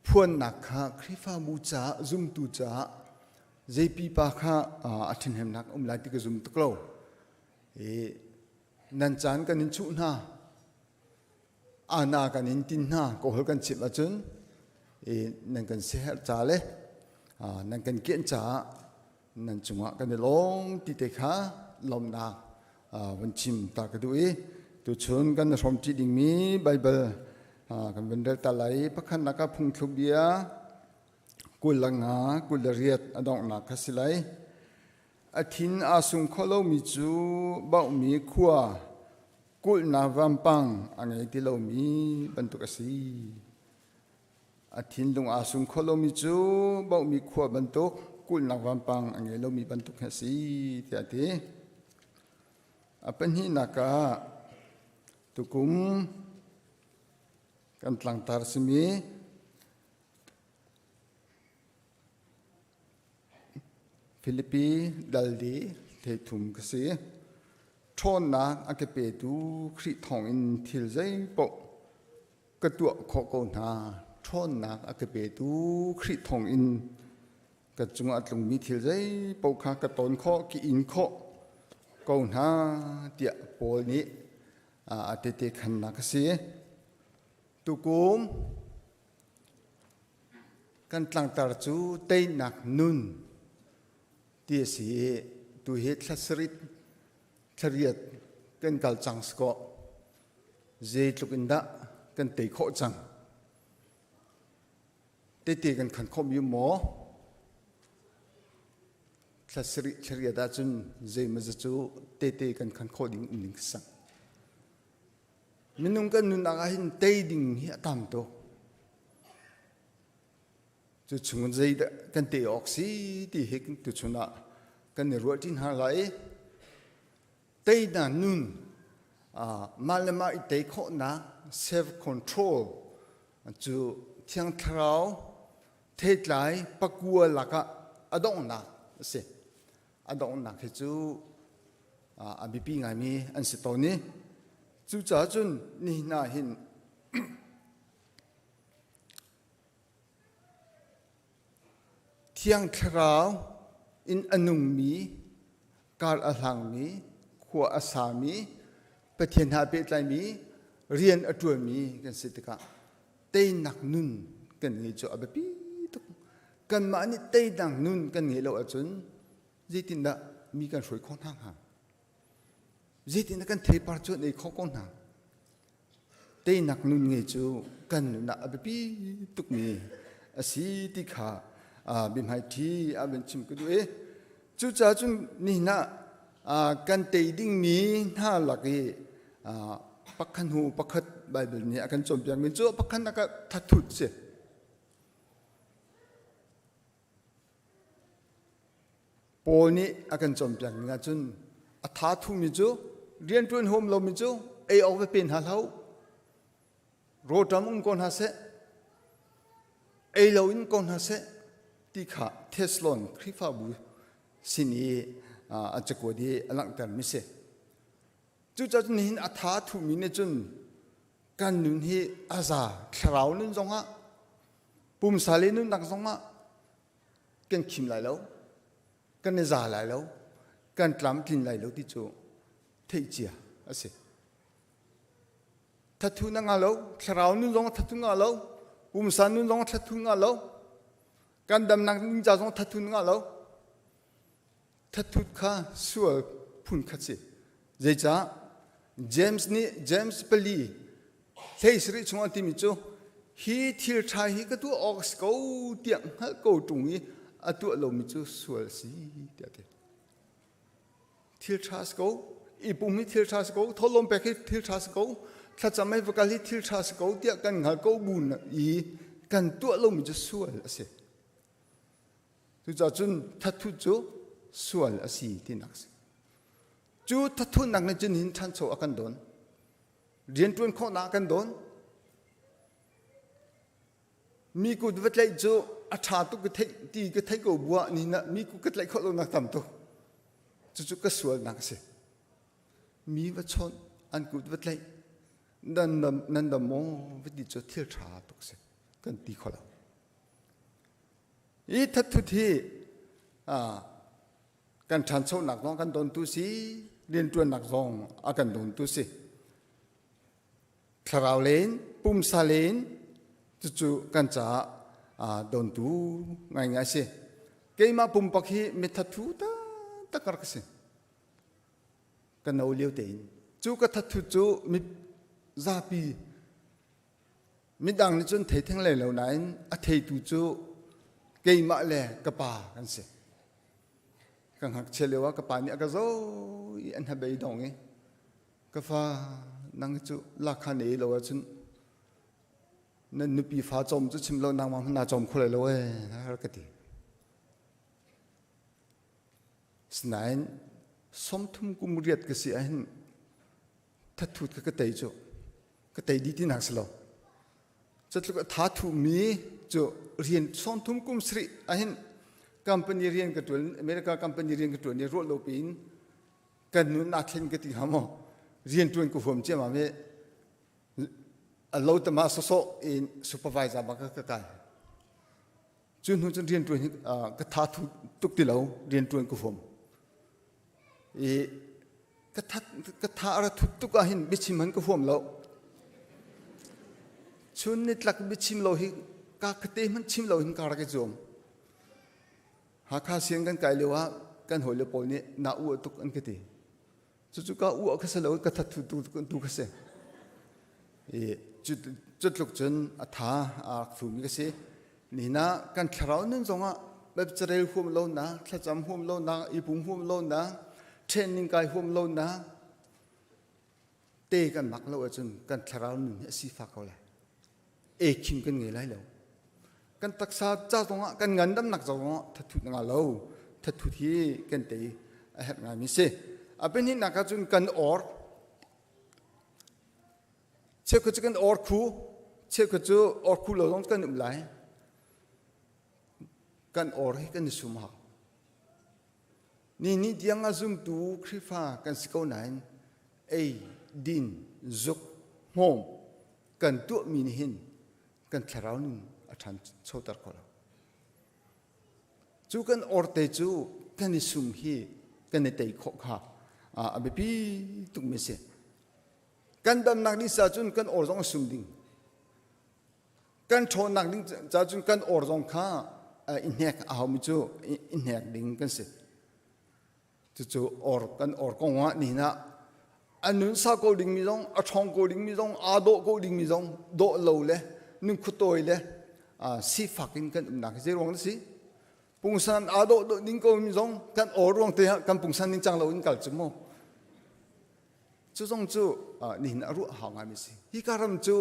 phuannak kha Khrihfabu caah zumtu caah zei pipa kha a ṭhahnemnak um lai ti ka zum tuk lo. I nan caan kan in chuh hna ana kan in tin hna ka hol kan chimh ahcun i nan kan siaherh ca le nan kan kianh caah nan cungah kan i lawm ti te kha lawmnak vun chim ta ka duh i tuchun kan hrawm ṭi dingmi Baibal kan vun rel ta lai pakhatnak ah phungthluk bia 25 28 a donghnak kha si lai. A thin aa sung kho lomi cu bauhmi khua kulhnak vampang a ngei ti lomi bantuk a si. A thinlung aa sung kho lomi cu bauhmi khua bantuk kulhnak vampang a ngei lomi bantuk hi a si tiah a ti. A pahnihnak ah tukum kan tlangtar simi Filipi dal li 13 ka si. Ṭhawnnak a ka petu Khrih thawngin thil zeipaoh ka tuah khawh ko hna. Ṭhawnnak a ka petu Khrih thawngin ka cungah a tlungmi thil zeipaoh kha ka ton khawh, ka in khawh ko hna tiah Paul nih a tehte khannak a si. Tukum kan tlangtar cu teinak nun ti a si i tu hi thla sarih thla riat kan kal cang si kaw zeitluk in dah kan tei khawh cang tete kan khan khawh mi maw thla sarih thla riat ahcun zeimaw cu tete kan khan khawh ding um ding sang Minung kan nunnak ah hin tei ding hi a tam tuk. Cu chung zeidah kan te awk si ti hi tuchun ah kan i ruah ṭi hna lai. Teinak nun mah le mah i tei khawhnak self control cu Thiang Thlarau theitlai pakua lakah a donghnak a si. A donghnak hi cu a biapi ngaimi an si tawn i cucaah cun nihin ah hin Thiang Thlarau in a nungmi, kar a hlangmi, khua a sami, Pathian he pehtlaimi, rian a ṭuanmi kan si tikah teinak nun kan ngei cu a biapi tuk. Kanmah nih teinak nun kan ngeih lo ahcun zeitindah mi kan hruai khawh hna hnga? Zeitindah kan theipar cu an ei khawh ko hna? Teinak nun ngei cu kan nun ah a biapi tukmi a si ti kha biahmaiṭhi a van chim ka duh i cucaah cun nihin ah kan tei dingmi hna lak i pakhat hnu pakhat Baibal nih a kan cawnpiakmi cu pakhat nak ah thathut si. Paul nih a kan cawnpiak ning ahcun a tha thumi cu rianṭuan huam lomi cu ei awk va pe hna hlah u. Rawlṭam um ko hna seh. Ei loin ko hna seh. ti kha Thessalon Khrihfabu sin i a cakuat i a langhtermi si. Cucaah nihin a tha thumi nih cun kan nun hi a za thlarau nun zongah pumsa le nunnak zongah kan khim lai lo kan i za lai lo kan tlamtlin lai lo ti cu theih cia a si. Thathu na nga lo, thlarau nun zong thathu nga lo, pumsa nun zong thathu nga lo, kan damnak ding ca zong thathu nga lo. Thathut kha sual phun khat si. Zeicah? James nih James pali hlei sarih chung an timi cu hi thil ṭha hi ka tuah awk a si ko tiah hngalh ko ṭung i a tuah lomi cu sual a si tiah a ti. Thil ṭha si ko, i pum hi thil ṭha si ko, thawhlawm pek hi thil ṭha si ko, thlacam hei va kal hi thil ṭha si ko tiah kan hngal ko bu i kan tuah lomi cu sual a si. Cucaah cun thathut cu sual a si tinak a si. Cu thathutnak nih cun hin ṭhancho a kan dawn. Rianṭuan khawhnak a kan dawn. Mi kut va tlaih cu a ṭha tuk ka theih ti ka theih ko buah ni na mi kut ka tlaih khawh lonak tam tuk. Cucu ka sualnak a si. Mi va chawnh, an kut va tlaih, nan dam, nan dam maw va ti cu thil ṭha tuk a si. Kan ti kho lo. Hi thatthut hi kan ṭhanchonak zong kan dontu si, rianṭuannak zong a kan dontu si. Thlarau len, pumsa len, cucu kan caah dontu ngaingai si. Keimah pumpak hi mithathu taktak ka rak si. Ka no lio tein. Cu ka thatthut cu mi zapi Midang nih cun thei theng lei lo nain a theitu cu keimah le ka pa kan si. Ka ngakchia lio ah ka pa nih a ka zoh i an hnabei dong i ka fa nang cu lakha nei lo ahcun na nupi fa cawm cu chim lo nangmah hmanh naa cawm kho lai lo ee ka ti. Sinain 30 kum riat ka si ahhin thatthut kha ka tei cu ka tei dih tinak si lo cutluk a tha thumi cu rian sawmthum kum sarih ahhin company rian ka tuan America company rian ka tuan i ruah lo piin kan nun aa thlen ka ti hnga maw rian tuan ka huam ciammam i a lo tama sawsawh in supervisor bak ka kai cu hnu cun rian tuan hi ka tha thu tuk ti lo rian tuan ka huam i ka that ka tha ra thut tuk ah hin biachim han ka huam lo chun ni tlak biachim lo hi ka khate hmanh chim lo hin ka rak i zuam Hakha siang kan kai lio ah kan hawile pawl nih na uah tuk an ka ti cucu ka uah kha si lo ka that thu tu tu kha si i cu tluk cun a tha a rak thumi ka si nihin ah kan thlarau nun zongah carel huam lo na thlacam huam lo na i pum huam lo na training kai huam lo na te kan mak lo ahcun kan thlarau nun hi a sifak ko lai ekhim kan ngei lai lo kan taksa ca zongah kan ngandamnak zongah thathut nga lo thathut hi kan tei a herh ngaimi si a pahnihnak ah cun kan or cheukhat cu kan or khu cheukhat cu or khu lo zong kan um lai kan or hi kan i sum hau ni ni tiang a zumtu Khrihfa kan si ko nain ei din zuk hmawm kan tuahmi nih hin kan thlarau nun a ṭhanchoter kho lo. Cu kan orte cu kan i sum hi kan i tei khawh kha a biapi tukmi a si. Kan damnak ding ca cun kan or zong a sum ding. Kan ṭhawnnak ding ca cun kan or zong kha i hnek a haumi cu i hnek ding kan si. Cucu or kan or kong ah nihin ah a nun sau ko dingmi zong a ṭhawng ko dingmi zong aa dawh ko dingmi zong dawh lo le nunkhutawi le sifak in kan umnak hi zei ruang na si pungsan aa dawh dawh ding ko mi zong kan or ruang te ah kan pungsan ning cang lo in kal cu mu cu zong cu nihin a ruah hau ngaimi si hi ka ram cu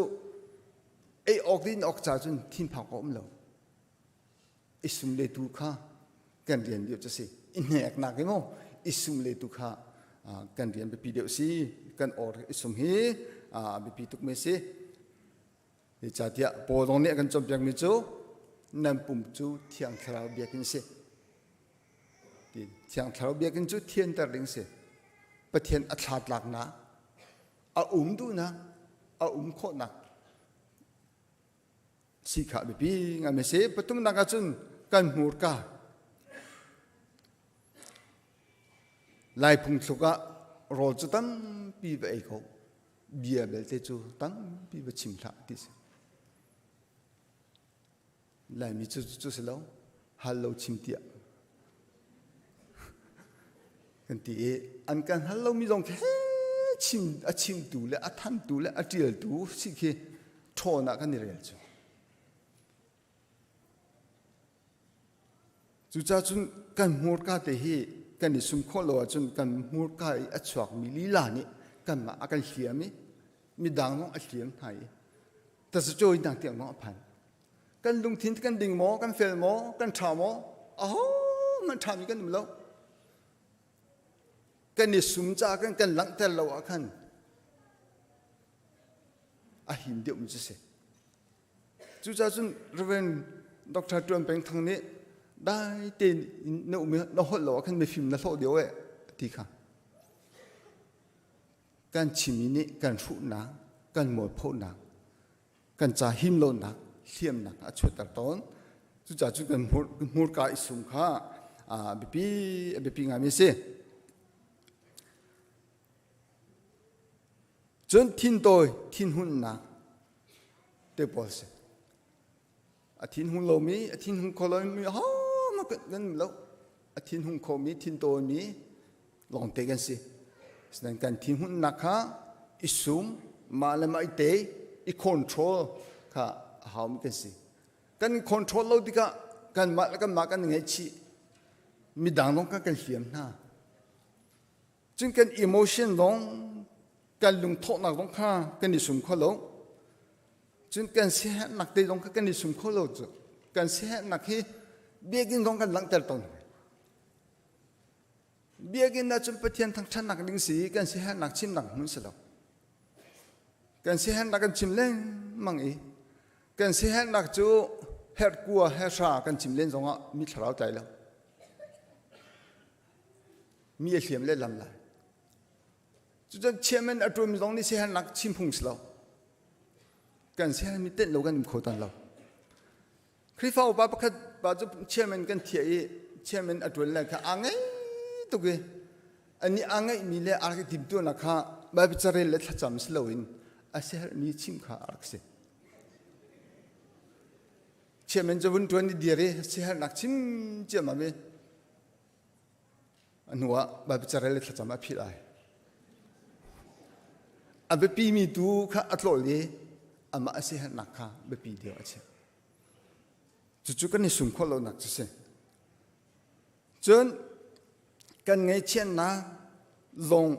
ei awk din awk ca cun thinphang ka um lo i sum le tu kha kan rian deuh cu si i hneknak hi mu i sum le tu kha kan rian biapi deuh si kan or i sum hi biapi tuk mi si Zeicahtiah Paul zong nih a kan cawnpiakmi cu. Nan pum cu Thiang Thlarau biakinn si. Thiang Thlarau biakinn cu thianter ding si. Pathian a thlatlaknak, a um duhnak, a um khawhnak si kha biapi ngai si. Pathumnak ahcun kan hmurka Lai phungthluk ah rawl cu tampi va ei ko, bia belte cu tampi va chim hlah ti si. Laimi cu cu si lo, hal lo chim tiah kan ti i an kan hal lomi zong khi chim a chimtu le a thantu le a ṭialtu si khi ṭhawn ah kan i rel cu. Cucaah cun kan hmurka te hi kan i sum khawh lo ahcun kan hmurka i a chuakmi lila nih kanmah a kan hliam i midang zong a hliam hna i tazacawi hna tiang zong a phan. Kan lungthin kan ding maw, kan fel maw, kan ṭha maw? Ahohmanh ṭhami kan um lo. Kan i sum caah kan kan langhter lo ah khan a him deuhmi cu si. Cucaah cun Reverend Dr. Tuan Peng Thang nih dai tein na um i na holh lo ah khan mifim na hlawh deuh eh ti kha. Kan chimmi nih kan hruhnak, kan mualphonak, kan ca him lonak, hliamnak a chuahter tawn. Cucaah cun kan hmurka i sum kha a biapi a biapi ngaimi a si. Cun thintawi, thinhunnak te pawl si. A thinhung lomi, a thinhung kho lomi ahohmanh kan um lo. A thinhung khomi, thintawimi lawngte kan si. Asinain kan thinhunnak kha i sum, mah le mah i te, i control kha a haumi kan si. Kan control lo tikah kanmah le kanmah kan i ngaihchih. Midang zong kan kan hliam hna. Cun kan emotion zong kan lungthawhnak zong kha kan i sum kho lo. Cun kan siaherhnak te zong kha kan i sum kho lo cu. Kan siaherhnak hi biakinn zong kan langhter tawn. Biakinn ah cun Pathian thangṭhatnak ding si kan siaherhnak chimnak hmun si lo. Kan siaherhnak kan chim lengmang i kan siaherhnak cu herhkua herhra kan chim len zongah mi thlarau tlai lo. Mi a hliam lehlam lai. Cucun chairman a ṭuanmi zong nih siaherhnak chim phung si lo. Kan siaherhmi tenh lo kan um kho tan lo. Khrihfa upa pakhat pa cu chairman kan thiah i chairman a ṭuan lai kha aa ngei tuk i anih aa ngeihmi le aa rak i timtuahnak kha Bible carel le thlacam si loin a siaherhmi chim kha a rak si. Chairman cu vun ṭuan i dir i siaherhnak chim ciammam i A hnuah Bible carel le thlacam a philh ai. A biapimi tu kha a tlawl i amah a siaherhnak kha biapi deuh a chiah. Cucu kan i sum khawh lonak cu si. Cun kan ngaihchiatnak zong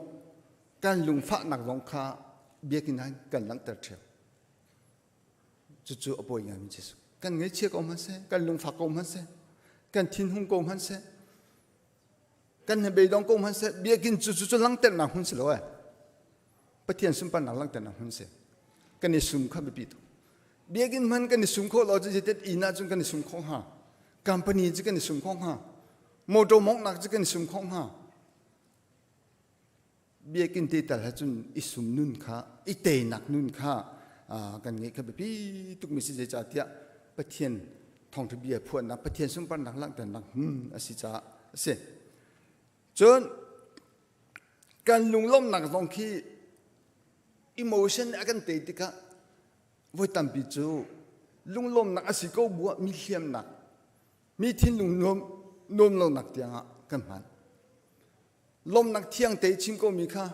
kan lungfahnak zong kha biakinn ah kan langhter ṭheo. Cucu a pawi ngaimi Jesuh. Kan ngaihchia ko hmanhseh, kan lungfak ko hmanhseh, kan thinhung ko hmanhseh, kan hnabei dong ko hmanhseh, biakinn cu cu langhternak hmun si lo eh. Pathian sunparnak langhternak hmun si. Kan i sum kha biapi tuk. Biakinn hman kan i sum khawh lo cu zeitin inn ah cun kan i sum khawh hnga. Company cu kan i sum khawh hnga. Motor monghnak cu kan i sum khawh hnga. Biakinn te tal cun i sum nun kha i teinak nun kha kan ngeih kha biapi tukmi si zeicahtiah Pathian thawngṭha bia phuannak Pathian sunparnak langhternak hmun a si caah a si. Cun kan lunglawmhnak zong khi emotion a kan tei tikah voi tampi cu lunglawmhnak a si ko bu ah mi hliamnak mi thinlung nuam nuam lonak tiangah kan hman. Lawmnak thiang te chim komi kha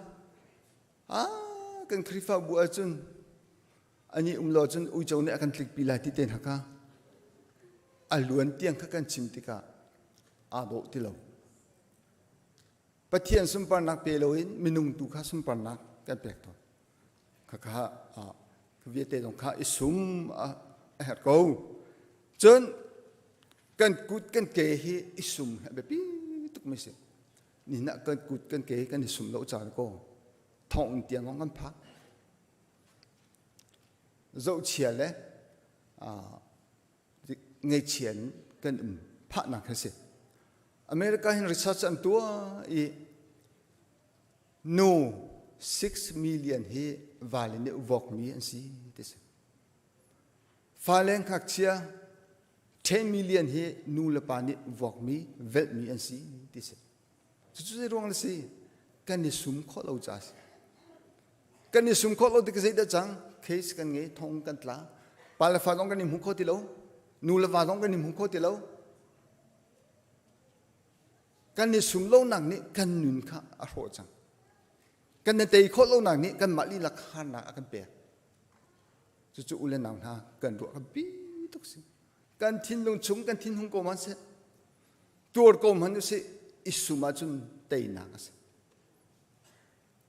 ah kan Khrihfabu ahcun ani um lo cun uico nih a kan tlikpi lai ti te hna kha a luan tiang kha kan chim tikah aa dawh ti lo. Pathian sunparnak pe loin minung tu kha sunparnak kan pek tawn. Khakha vialte zong kha i sum a herh ko. Cun kan kut kan ke hi i sum a biapi tukmi si. Nihin ah kan kut kan ke kan i sum lo caan ko thonginn tiang zong kan phak. Zohchia le ngaihchia in kan um phahnak hi si. America hin research an tuah i nu 6 million hi vale nih vokmi an si ti si. Fale ngakchia 10 million hi nu le pa nih vokmi velhmi an si ti si. Cucu zei ruang na si? Kan i sum khawh lo ca si. Kan i sum khawh lo tik zeidah cang? Case kan ngei, thong kan tla. Pa le fa zong kan i hmu kho ti lo. Nu le va zong kan i hmu kho ti lo. Kan i sum lonak nih kan nun kha a hrawh cang. Kan i tei khawh lonak nih kanmah lila harnak a kan pek. Cucu u le nau hna kan ruah kan pi tuk si. Kan thinlung chung kan thinhung ko man seh. Tuar ko hmanh usih i sum ahcun teinak a si.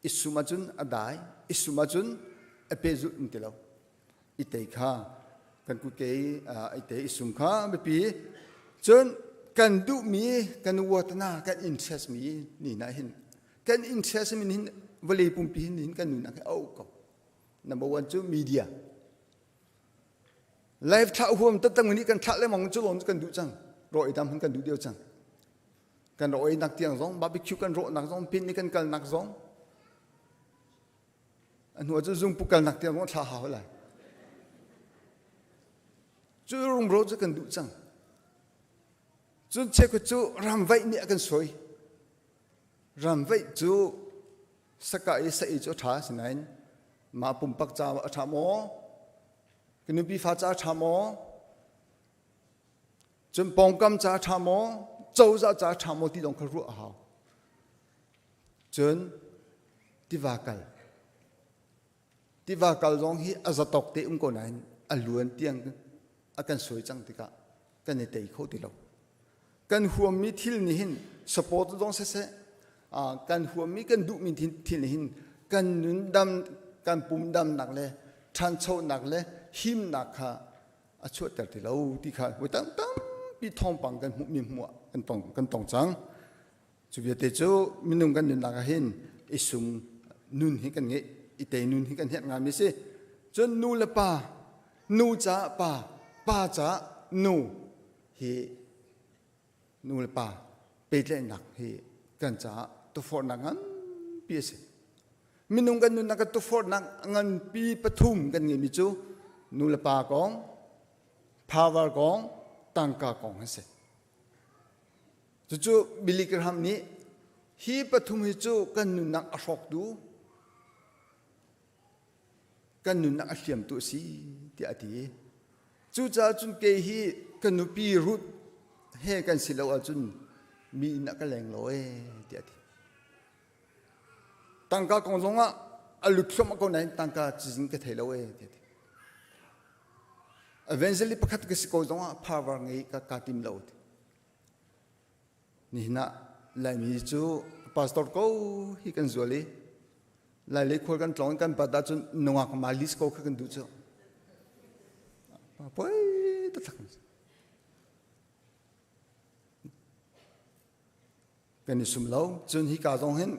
I sum ahcun a dai, i sum ahcun a pehzulh um ti lo. I tei kha kan kutke i tei i sum kha biapi. Cun kan duhmi kan uatna kan interest mi ni na hin kan interest min hin vawlei pumpi hin hin kan nunnak hi a uk ko. Number one cu media. Live thlah huam taktak nih kan thlah lengmang cu lawm kan duh cang. Rawh ei dam kan duh deuh cang. Kan rawh ei nak tiang zong barbecue kan rawh nak zong pin ni kan kal nak zong a hnu cu zung pu kal nak tiang zong thla hau lai. Cu rungro cu kan duh cang. Cun cheukhat cu ramvaih nih a kan sawi. Ramvaih cu saka i sa i cu a ṭha sinain mah pumpak ca a ṭha maw? Ka nupi fa ca a ṭha maw? Cun pawngkam ca a ṭha maw? Cozah ca a ṭha maw ti lawng kha ruah a hau. Cun tiva kal. Tiva kal zong hi a zatawk te um ko nain a luan tiang a kan sawi cang tikah kan i tei kho ti lo. Kan huammi thil nih hin support zong siseh kan huammi kan duhmi thil nih hin kan nun dam kan pum damnak le ṭhanchonak le himnak kha a chuahter ti lo ti kha voi tam tampi thawngpang kan hmuhmi hmuh ah kan tong kan tong cang. Cu vialte cu minung kan nunnak ah hin i sum nun hi kan ngeih i tei nun hi kan herh ngaimi si. Cun nu le pa nu caah pa pa caah nu hi nu le pa pehtlaihnak hi kan caah tuforhnak nganpi a si. Minung kan nunnak kan tuforhnak nganpi pathum kan ngeihmi cu nu le pa kong, power kong, tangka kong an si. Cucu Billy Graham nih hi pathum hi cu kan nunnak a hrawktu kan nunnak a hliamtu a si tiah a ti. Cucaah cun kei hi ka nupi Ruth he kan si lo ahcun mi inn ah ka leng lo ee tiah a ti. Tangka kong zongah a lut thluahmah ko nain tangka cizin ka thei lo ee tiah a ti. Evangelist pakhat ka si ko zongah power ngei ka ka tim lo ti. Nihin ah Laimi cu pastor ko hi kan zual i Lailei khual kan tlawng kan pat ahcun nungak malis ko kha kan duh cu. Poi taktak. Kan i sum lo. Cun hi ka zong hin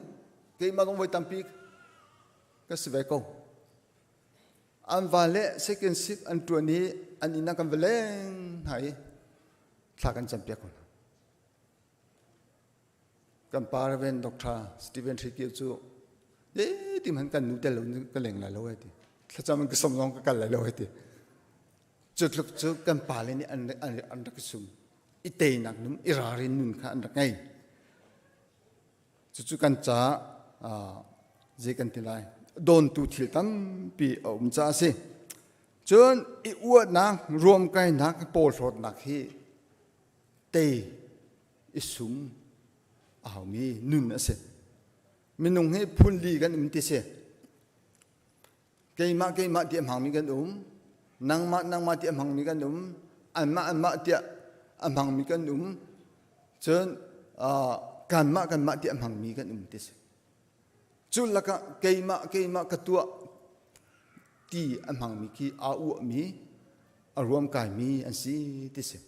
keimah zong voi tampi ka si ve ko. An va le second shift an ṭuan i an inn ah kan va leng hna i thla kan campiak ko hna. Kan pa Reverend Dr. Stephen Hrikio cu ti man kan nu tel lo ka leng lai lo ai ti. Thlacam in ka som zong ka kal lai lo ai ti. Cu tluk cu kan pa le nih an, an, an rak sum. I teinak num, i ralrin nun kha an rak ngei. Cucu kan ca zei kan ti lai dawntu thil tampi a um caah a si. Cun i uahnak, ruamkainak, pawlhlawtnak hi tei i sum a haumi nun a si. Minung hi phunli kan um ti si. Keimah keimah ti a hmangmi kan um. Nangmah nangmah ti a hmangmi kan um. Anmah anmah tiah a hmangmi kan um. Cun kanmah kanmah ti a hmangmi kan um ti si. Cu lakah keimah keimah ka tuah ti a hmangmi khi aa uahmi a ruamkaimi an si ti si.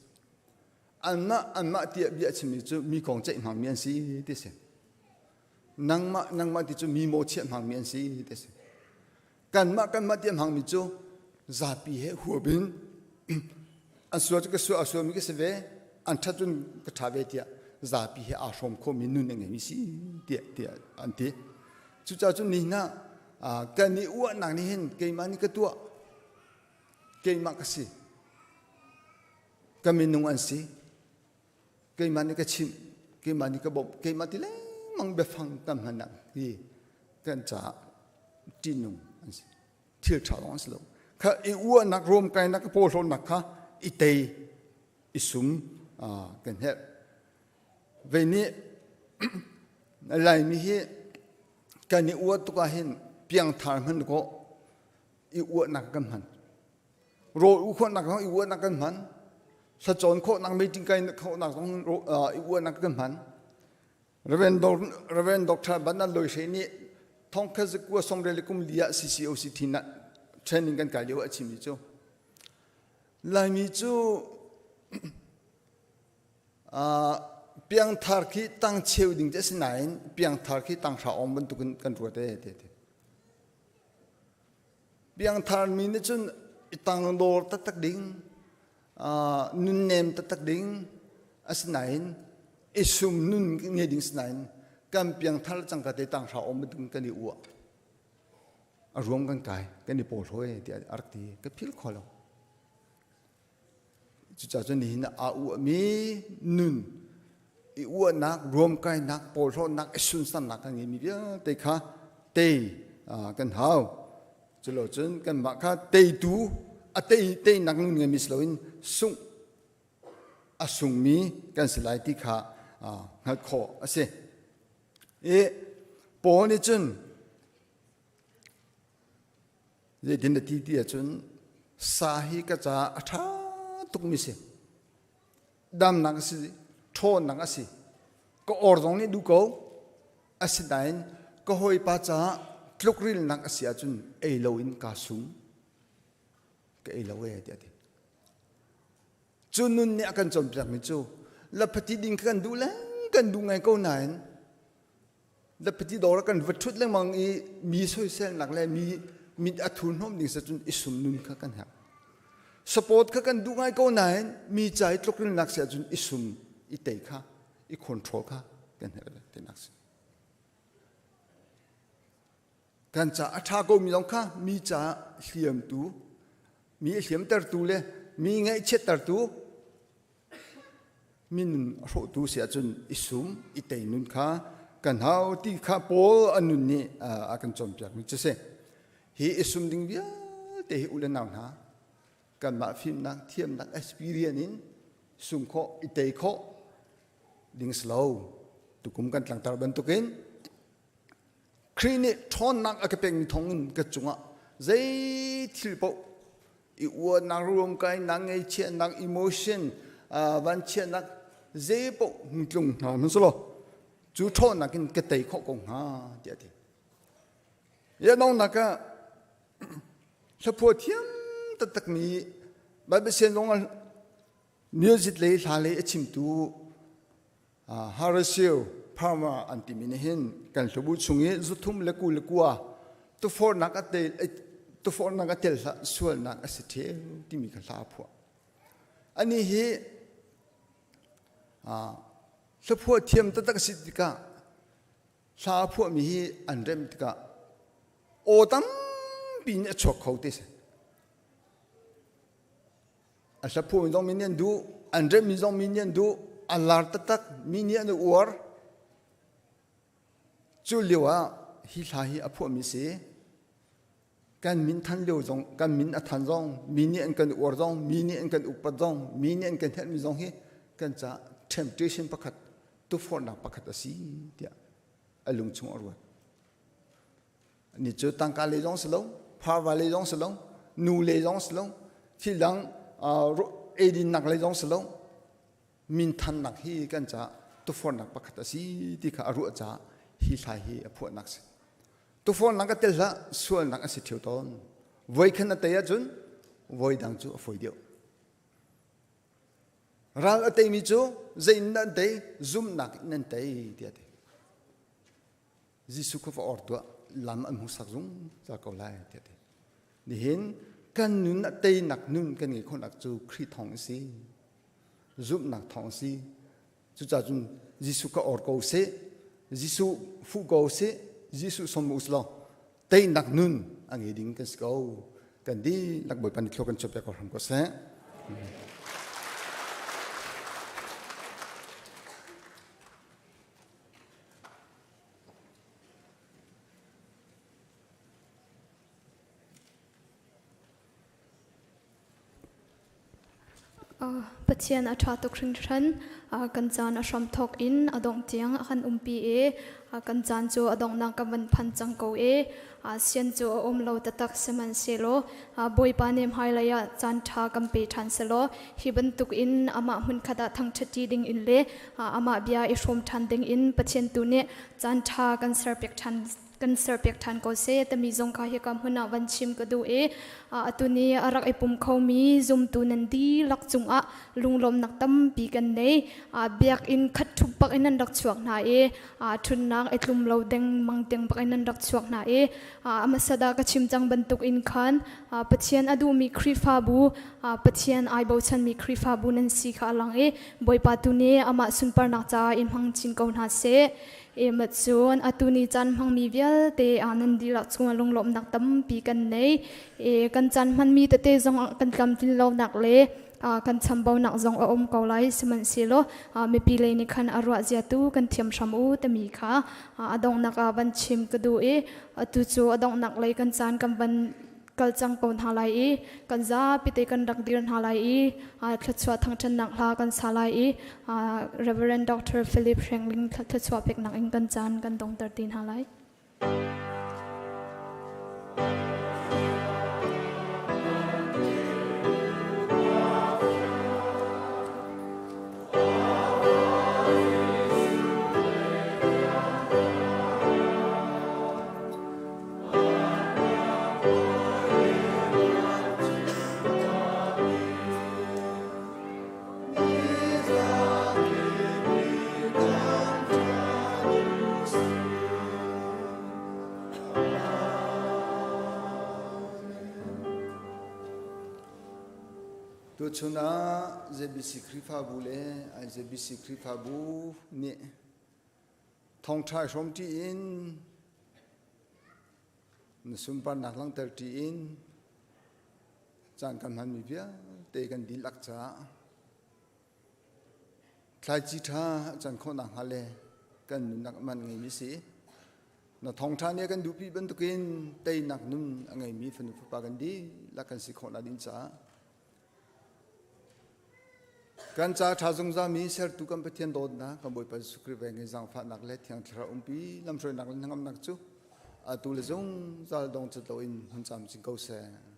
Anmah anmah tiah bia a chimmi cu mi kong ceih hmangmi an si ti si. Nangmah nangmah ti cu mi mawchiah hmangmi an si ti si. Kanmah kanmah ti a hmangmi cu zapi he huap in. An sual cu ka sual a sualmi ka si ve, an ṭhat cun ka ṭha ve tiah zapi he aa hrawm khomi nun a ngeimi si tiah tiah an ti. Cucaah cun nihin ah kan i uahnak nih hin keimah nih ka tuah, keimah ka si, ka minung an si, keimah nih ka chimh, keimah nih ka bawmh, keimah ti lengmang biafang kan hmannak hi kan caah ṭihnung an si. Thil ṭha lawng an si lo. Kha i uahnak, ruamkainak, pawhlawnnak kha i tei, i sum kan herh. Vei nih Laimi hi kan i uah tuk ahhin piangthar hman kaw i uahnak kan hman. Rawl u khawhnak zong i uahnak kan hman. Hlacawn khawhnak, meeting kai khawhnak zong i uahnak kan hman. Reverend Dr. Bernard Loihre nih thongkhat zakua sawmrel le kum li ah CCOC thinak training kan kai lio a chimmi cu Laimi cu piangthar khi tang cheu ding ti a si nain piangthar khi tanghra awng bantukin kan ruat ee ti ti. Piangthar mi nih cun i tangdor taktak ding, nunnem taktak ding asinain i sum nun ngei ding sinain kan piangthar cangka te tanghra awng bantukin kan i uah. A ruang kan kai, kan i porhlaw tiah a rak ti. Ka philh kho lo. Cucaah cun nihin ah aa uahmi nun i uahnak, ruamkainak, porhlawtnak, i sunsannak kan ngeimi vialte kha tei kan hau. Culo cun kanmah kha teitu a tei teinak nun ngeimi si loin sungh a sungmi kan si lai ti kha hngalh khawh a si. I Paul nih cun Zeitin na ti ti ahcun sa hi ka caah a ṭha tukmi si. Damnak a si, ṭhawnnak a si. Ka or zong nih duh ko. Asinain ka hawipa caah tlukrilnak a si ahcun ei loin kaa sum. Ka ei lo ee tiah a ti. Cu nun nih a kan cawnpiakmi cu laphati ding kha kan duh leng kan duh ngai ko nain Deputy dawr ah kan va ṭhut lengmang i mi soiselnak le mi mit a thurhnawm ding cun i sum nun kha kan herh. Support kha kan duh ngai ko nain mi ca i tlukrilnak si ahcun i sum i tei kha i control kha kan herh tinak si. Kan ca a ṭha komi zong kha mi ca hliamtu, mi a hliamtertu le mi ngaihchiattertu Minun a hrawhtu si ahcun i sum, i tei nun kha kan hau ti kha Paul a nun nih a kan cawnpiakmi cu si. Hi i sum ding vialte hi u le nau hna kanmah fimnak, thiamnak, experience in sum khawh, i tei khawh ding si lo. Tukum kan tlangtar bantukin Khrih nih ṭhawnnak a ka pekmi thawngin ka cungah zei thil paoh i uarnak, ruamkainak, ngaihchiatnak, emotion, vanchiatnak zei paoh hung tlung hna hmanh cu ṭhawnnak in ka tei khawh ko hnga tiah a ti. Ianawnak ah hlaphua thiam taktakmi Bible sian zong music lei hla lei a chimtu Horatio Palmer an timi nih hin kan hlubu chung i zuthum le ku le kua tufornak a tel tufornak a tel hlah sualnak a si ṭheu timi kha hla a phuah. Ani hi hlaphuah thiam taktak a si tikah hla a phuahmi hi an remh tikah aw tampi in a chuak kho ti si. A hlaphuahmi zong mi nih an duh, an remhmi zong mi nih an duh, a lar taktak, mi nih an uar. Cu lio ah hi hla hi a phuahmi si. Kan min than lio zong, kan min a than zong, mi nih an kan uar zong, mi nih an kan upat zong, mi nih an kan herhmi zong hi kan caah temptation pakhat, tuforhnak pakhat a si tiah a lung chung a ruat. Ni cu tangka lei zong si lo, pharva lei zong si lo, nu lei zong si lo, thil dang eidinnak lei zong si lo, minthannak hi kan caah tufornak pakhat a si ti kha a ruah caah hi hla hi a phuahnak si. Tufornak a tel hlah, sualnak a si ṭheo tawn. Voi khan a tei ahcun voi dang cu a fawi deuh. Ral a teimi cu zei in an tei? Zumhnak in an tei tiah a ti. Jesuh kha va or tuah lam an hmuhsak zungzal ko lai tiah ti. Nihin Kan nun ah teinak nun kan ngeih khawhnak cu Khrih thawng a si. Zumhnak thawng a si. Cucaah cun Jesuh ka or ko seh, Jesuh fuh ko seh, Jesuh som u law teinak nun a ngei ding kan si ko. Kan dihlak Bawipa nih thlua kan chuahpiak ko hram ko seh. Pathian a ṭha tuk hringhran. Kan caan a hramthawk in a dongh tiang a kan umpi i kan caan cu a donghnak kan van phan cang ko i sian cu a um lo taktak sihmanhsehlaw Bawipa nih hmailei ah caan ṭha kan pe ṭhan selaw hi bantuk in amah hmunkhat ah thangṭhatṭi ding in le amah bia i hrawm ṭhan ding in Pathian tu nih caan ṭha kan serpiak ṭhan kan serpiak ṭhan ko seh timi zong kha hika hmun ah van chim ka duh i atu ni a rak i pum khomi zumtu nan dihlak cungah lunglawmnak tampi kan nei. Biakinn khat ṭhup bak in nan rak chuak hna i ṭhutnak i tlum lo dengmang deng bak in nan rak chuak hna i a hmasa dah ka chim cang bantuk in khan Pathian a duhmi Khrihfabu Pathian ai bochanmi Khrihfabu nan si kha a lang i Bawipa tu nih amah sunparnak caah in hmang chin ko hna seh. Emat cun atu ni caan hmangmi vialte ah nan dihlak cungah lunglawmhnak tampi kan nei. E, kan caan hmanmi tete zong kan tlamtlin lonak le kan chambaunak zong a um ko lai sihmanhsehlaw mipi lei nih khan a ruah zia tu kan thiam hram u timi kha a donghnak ah van chim ka duh i atu cu a donghnak lei kan caan kan van kal cang ko hna lai i kan zapi te kan rak dir hna lai i thluachuah thangṭhatnak hla kan sa lai i Reverend Dr. Philip Hrengling thluachuah peknak in kan caan kan dongter ti hna lai. Tuchun ah ZBC Khrihfabu le IZBC Khrihfabu nih thawngṭha i hrawmṭi in na sunparnak langhter ṭi in caan kan hmanmi vialte kan dihlak caah thlaici ṭha a can khawh nakhnga le kan nunnak man ngeimi si. Na thawngṭha nih a kan duhpi bantukin teinak nun a ngeimi fanu fapa kan dihlak kan si khawh nak ding caah Kan ca ṭha zungzalmi sertu kan Pathian dawtnak, kan Bawipa Jesuh Khrih veng i zaangfahnak le Thiang Thlarau umpi lamhruainak le hnangamnak cu atu le zungzal dong cat loin hun camcin ko seh.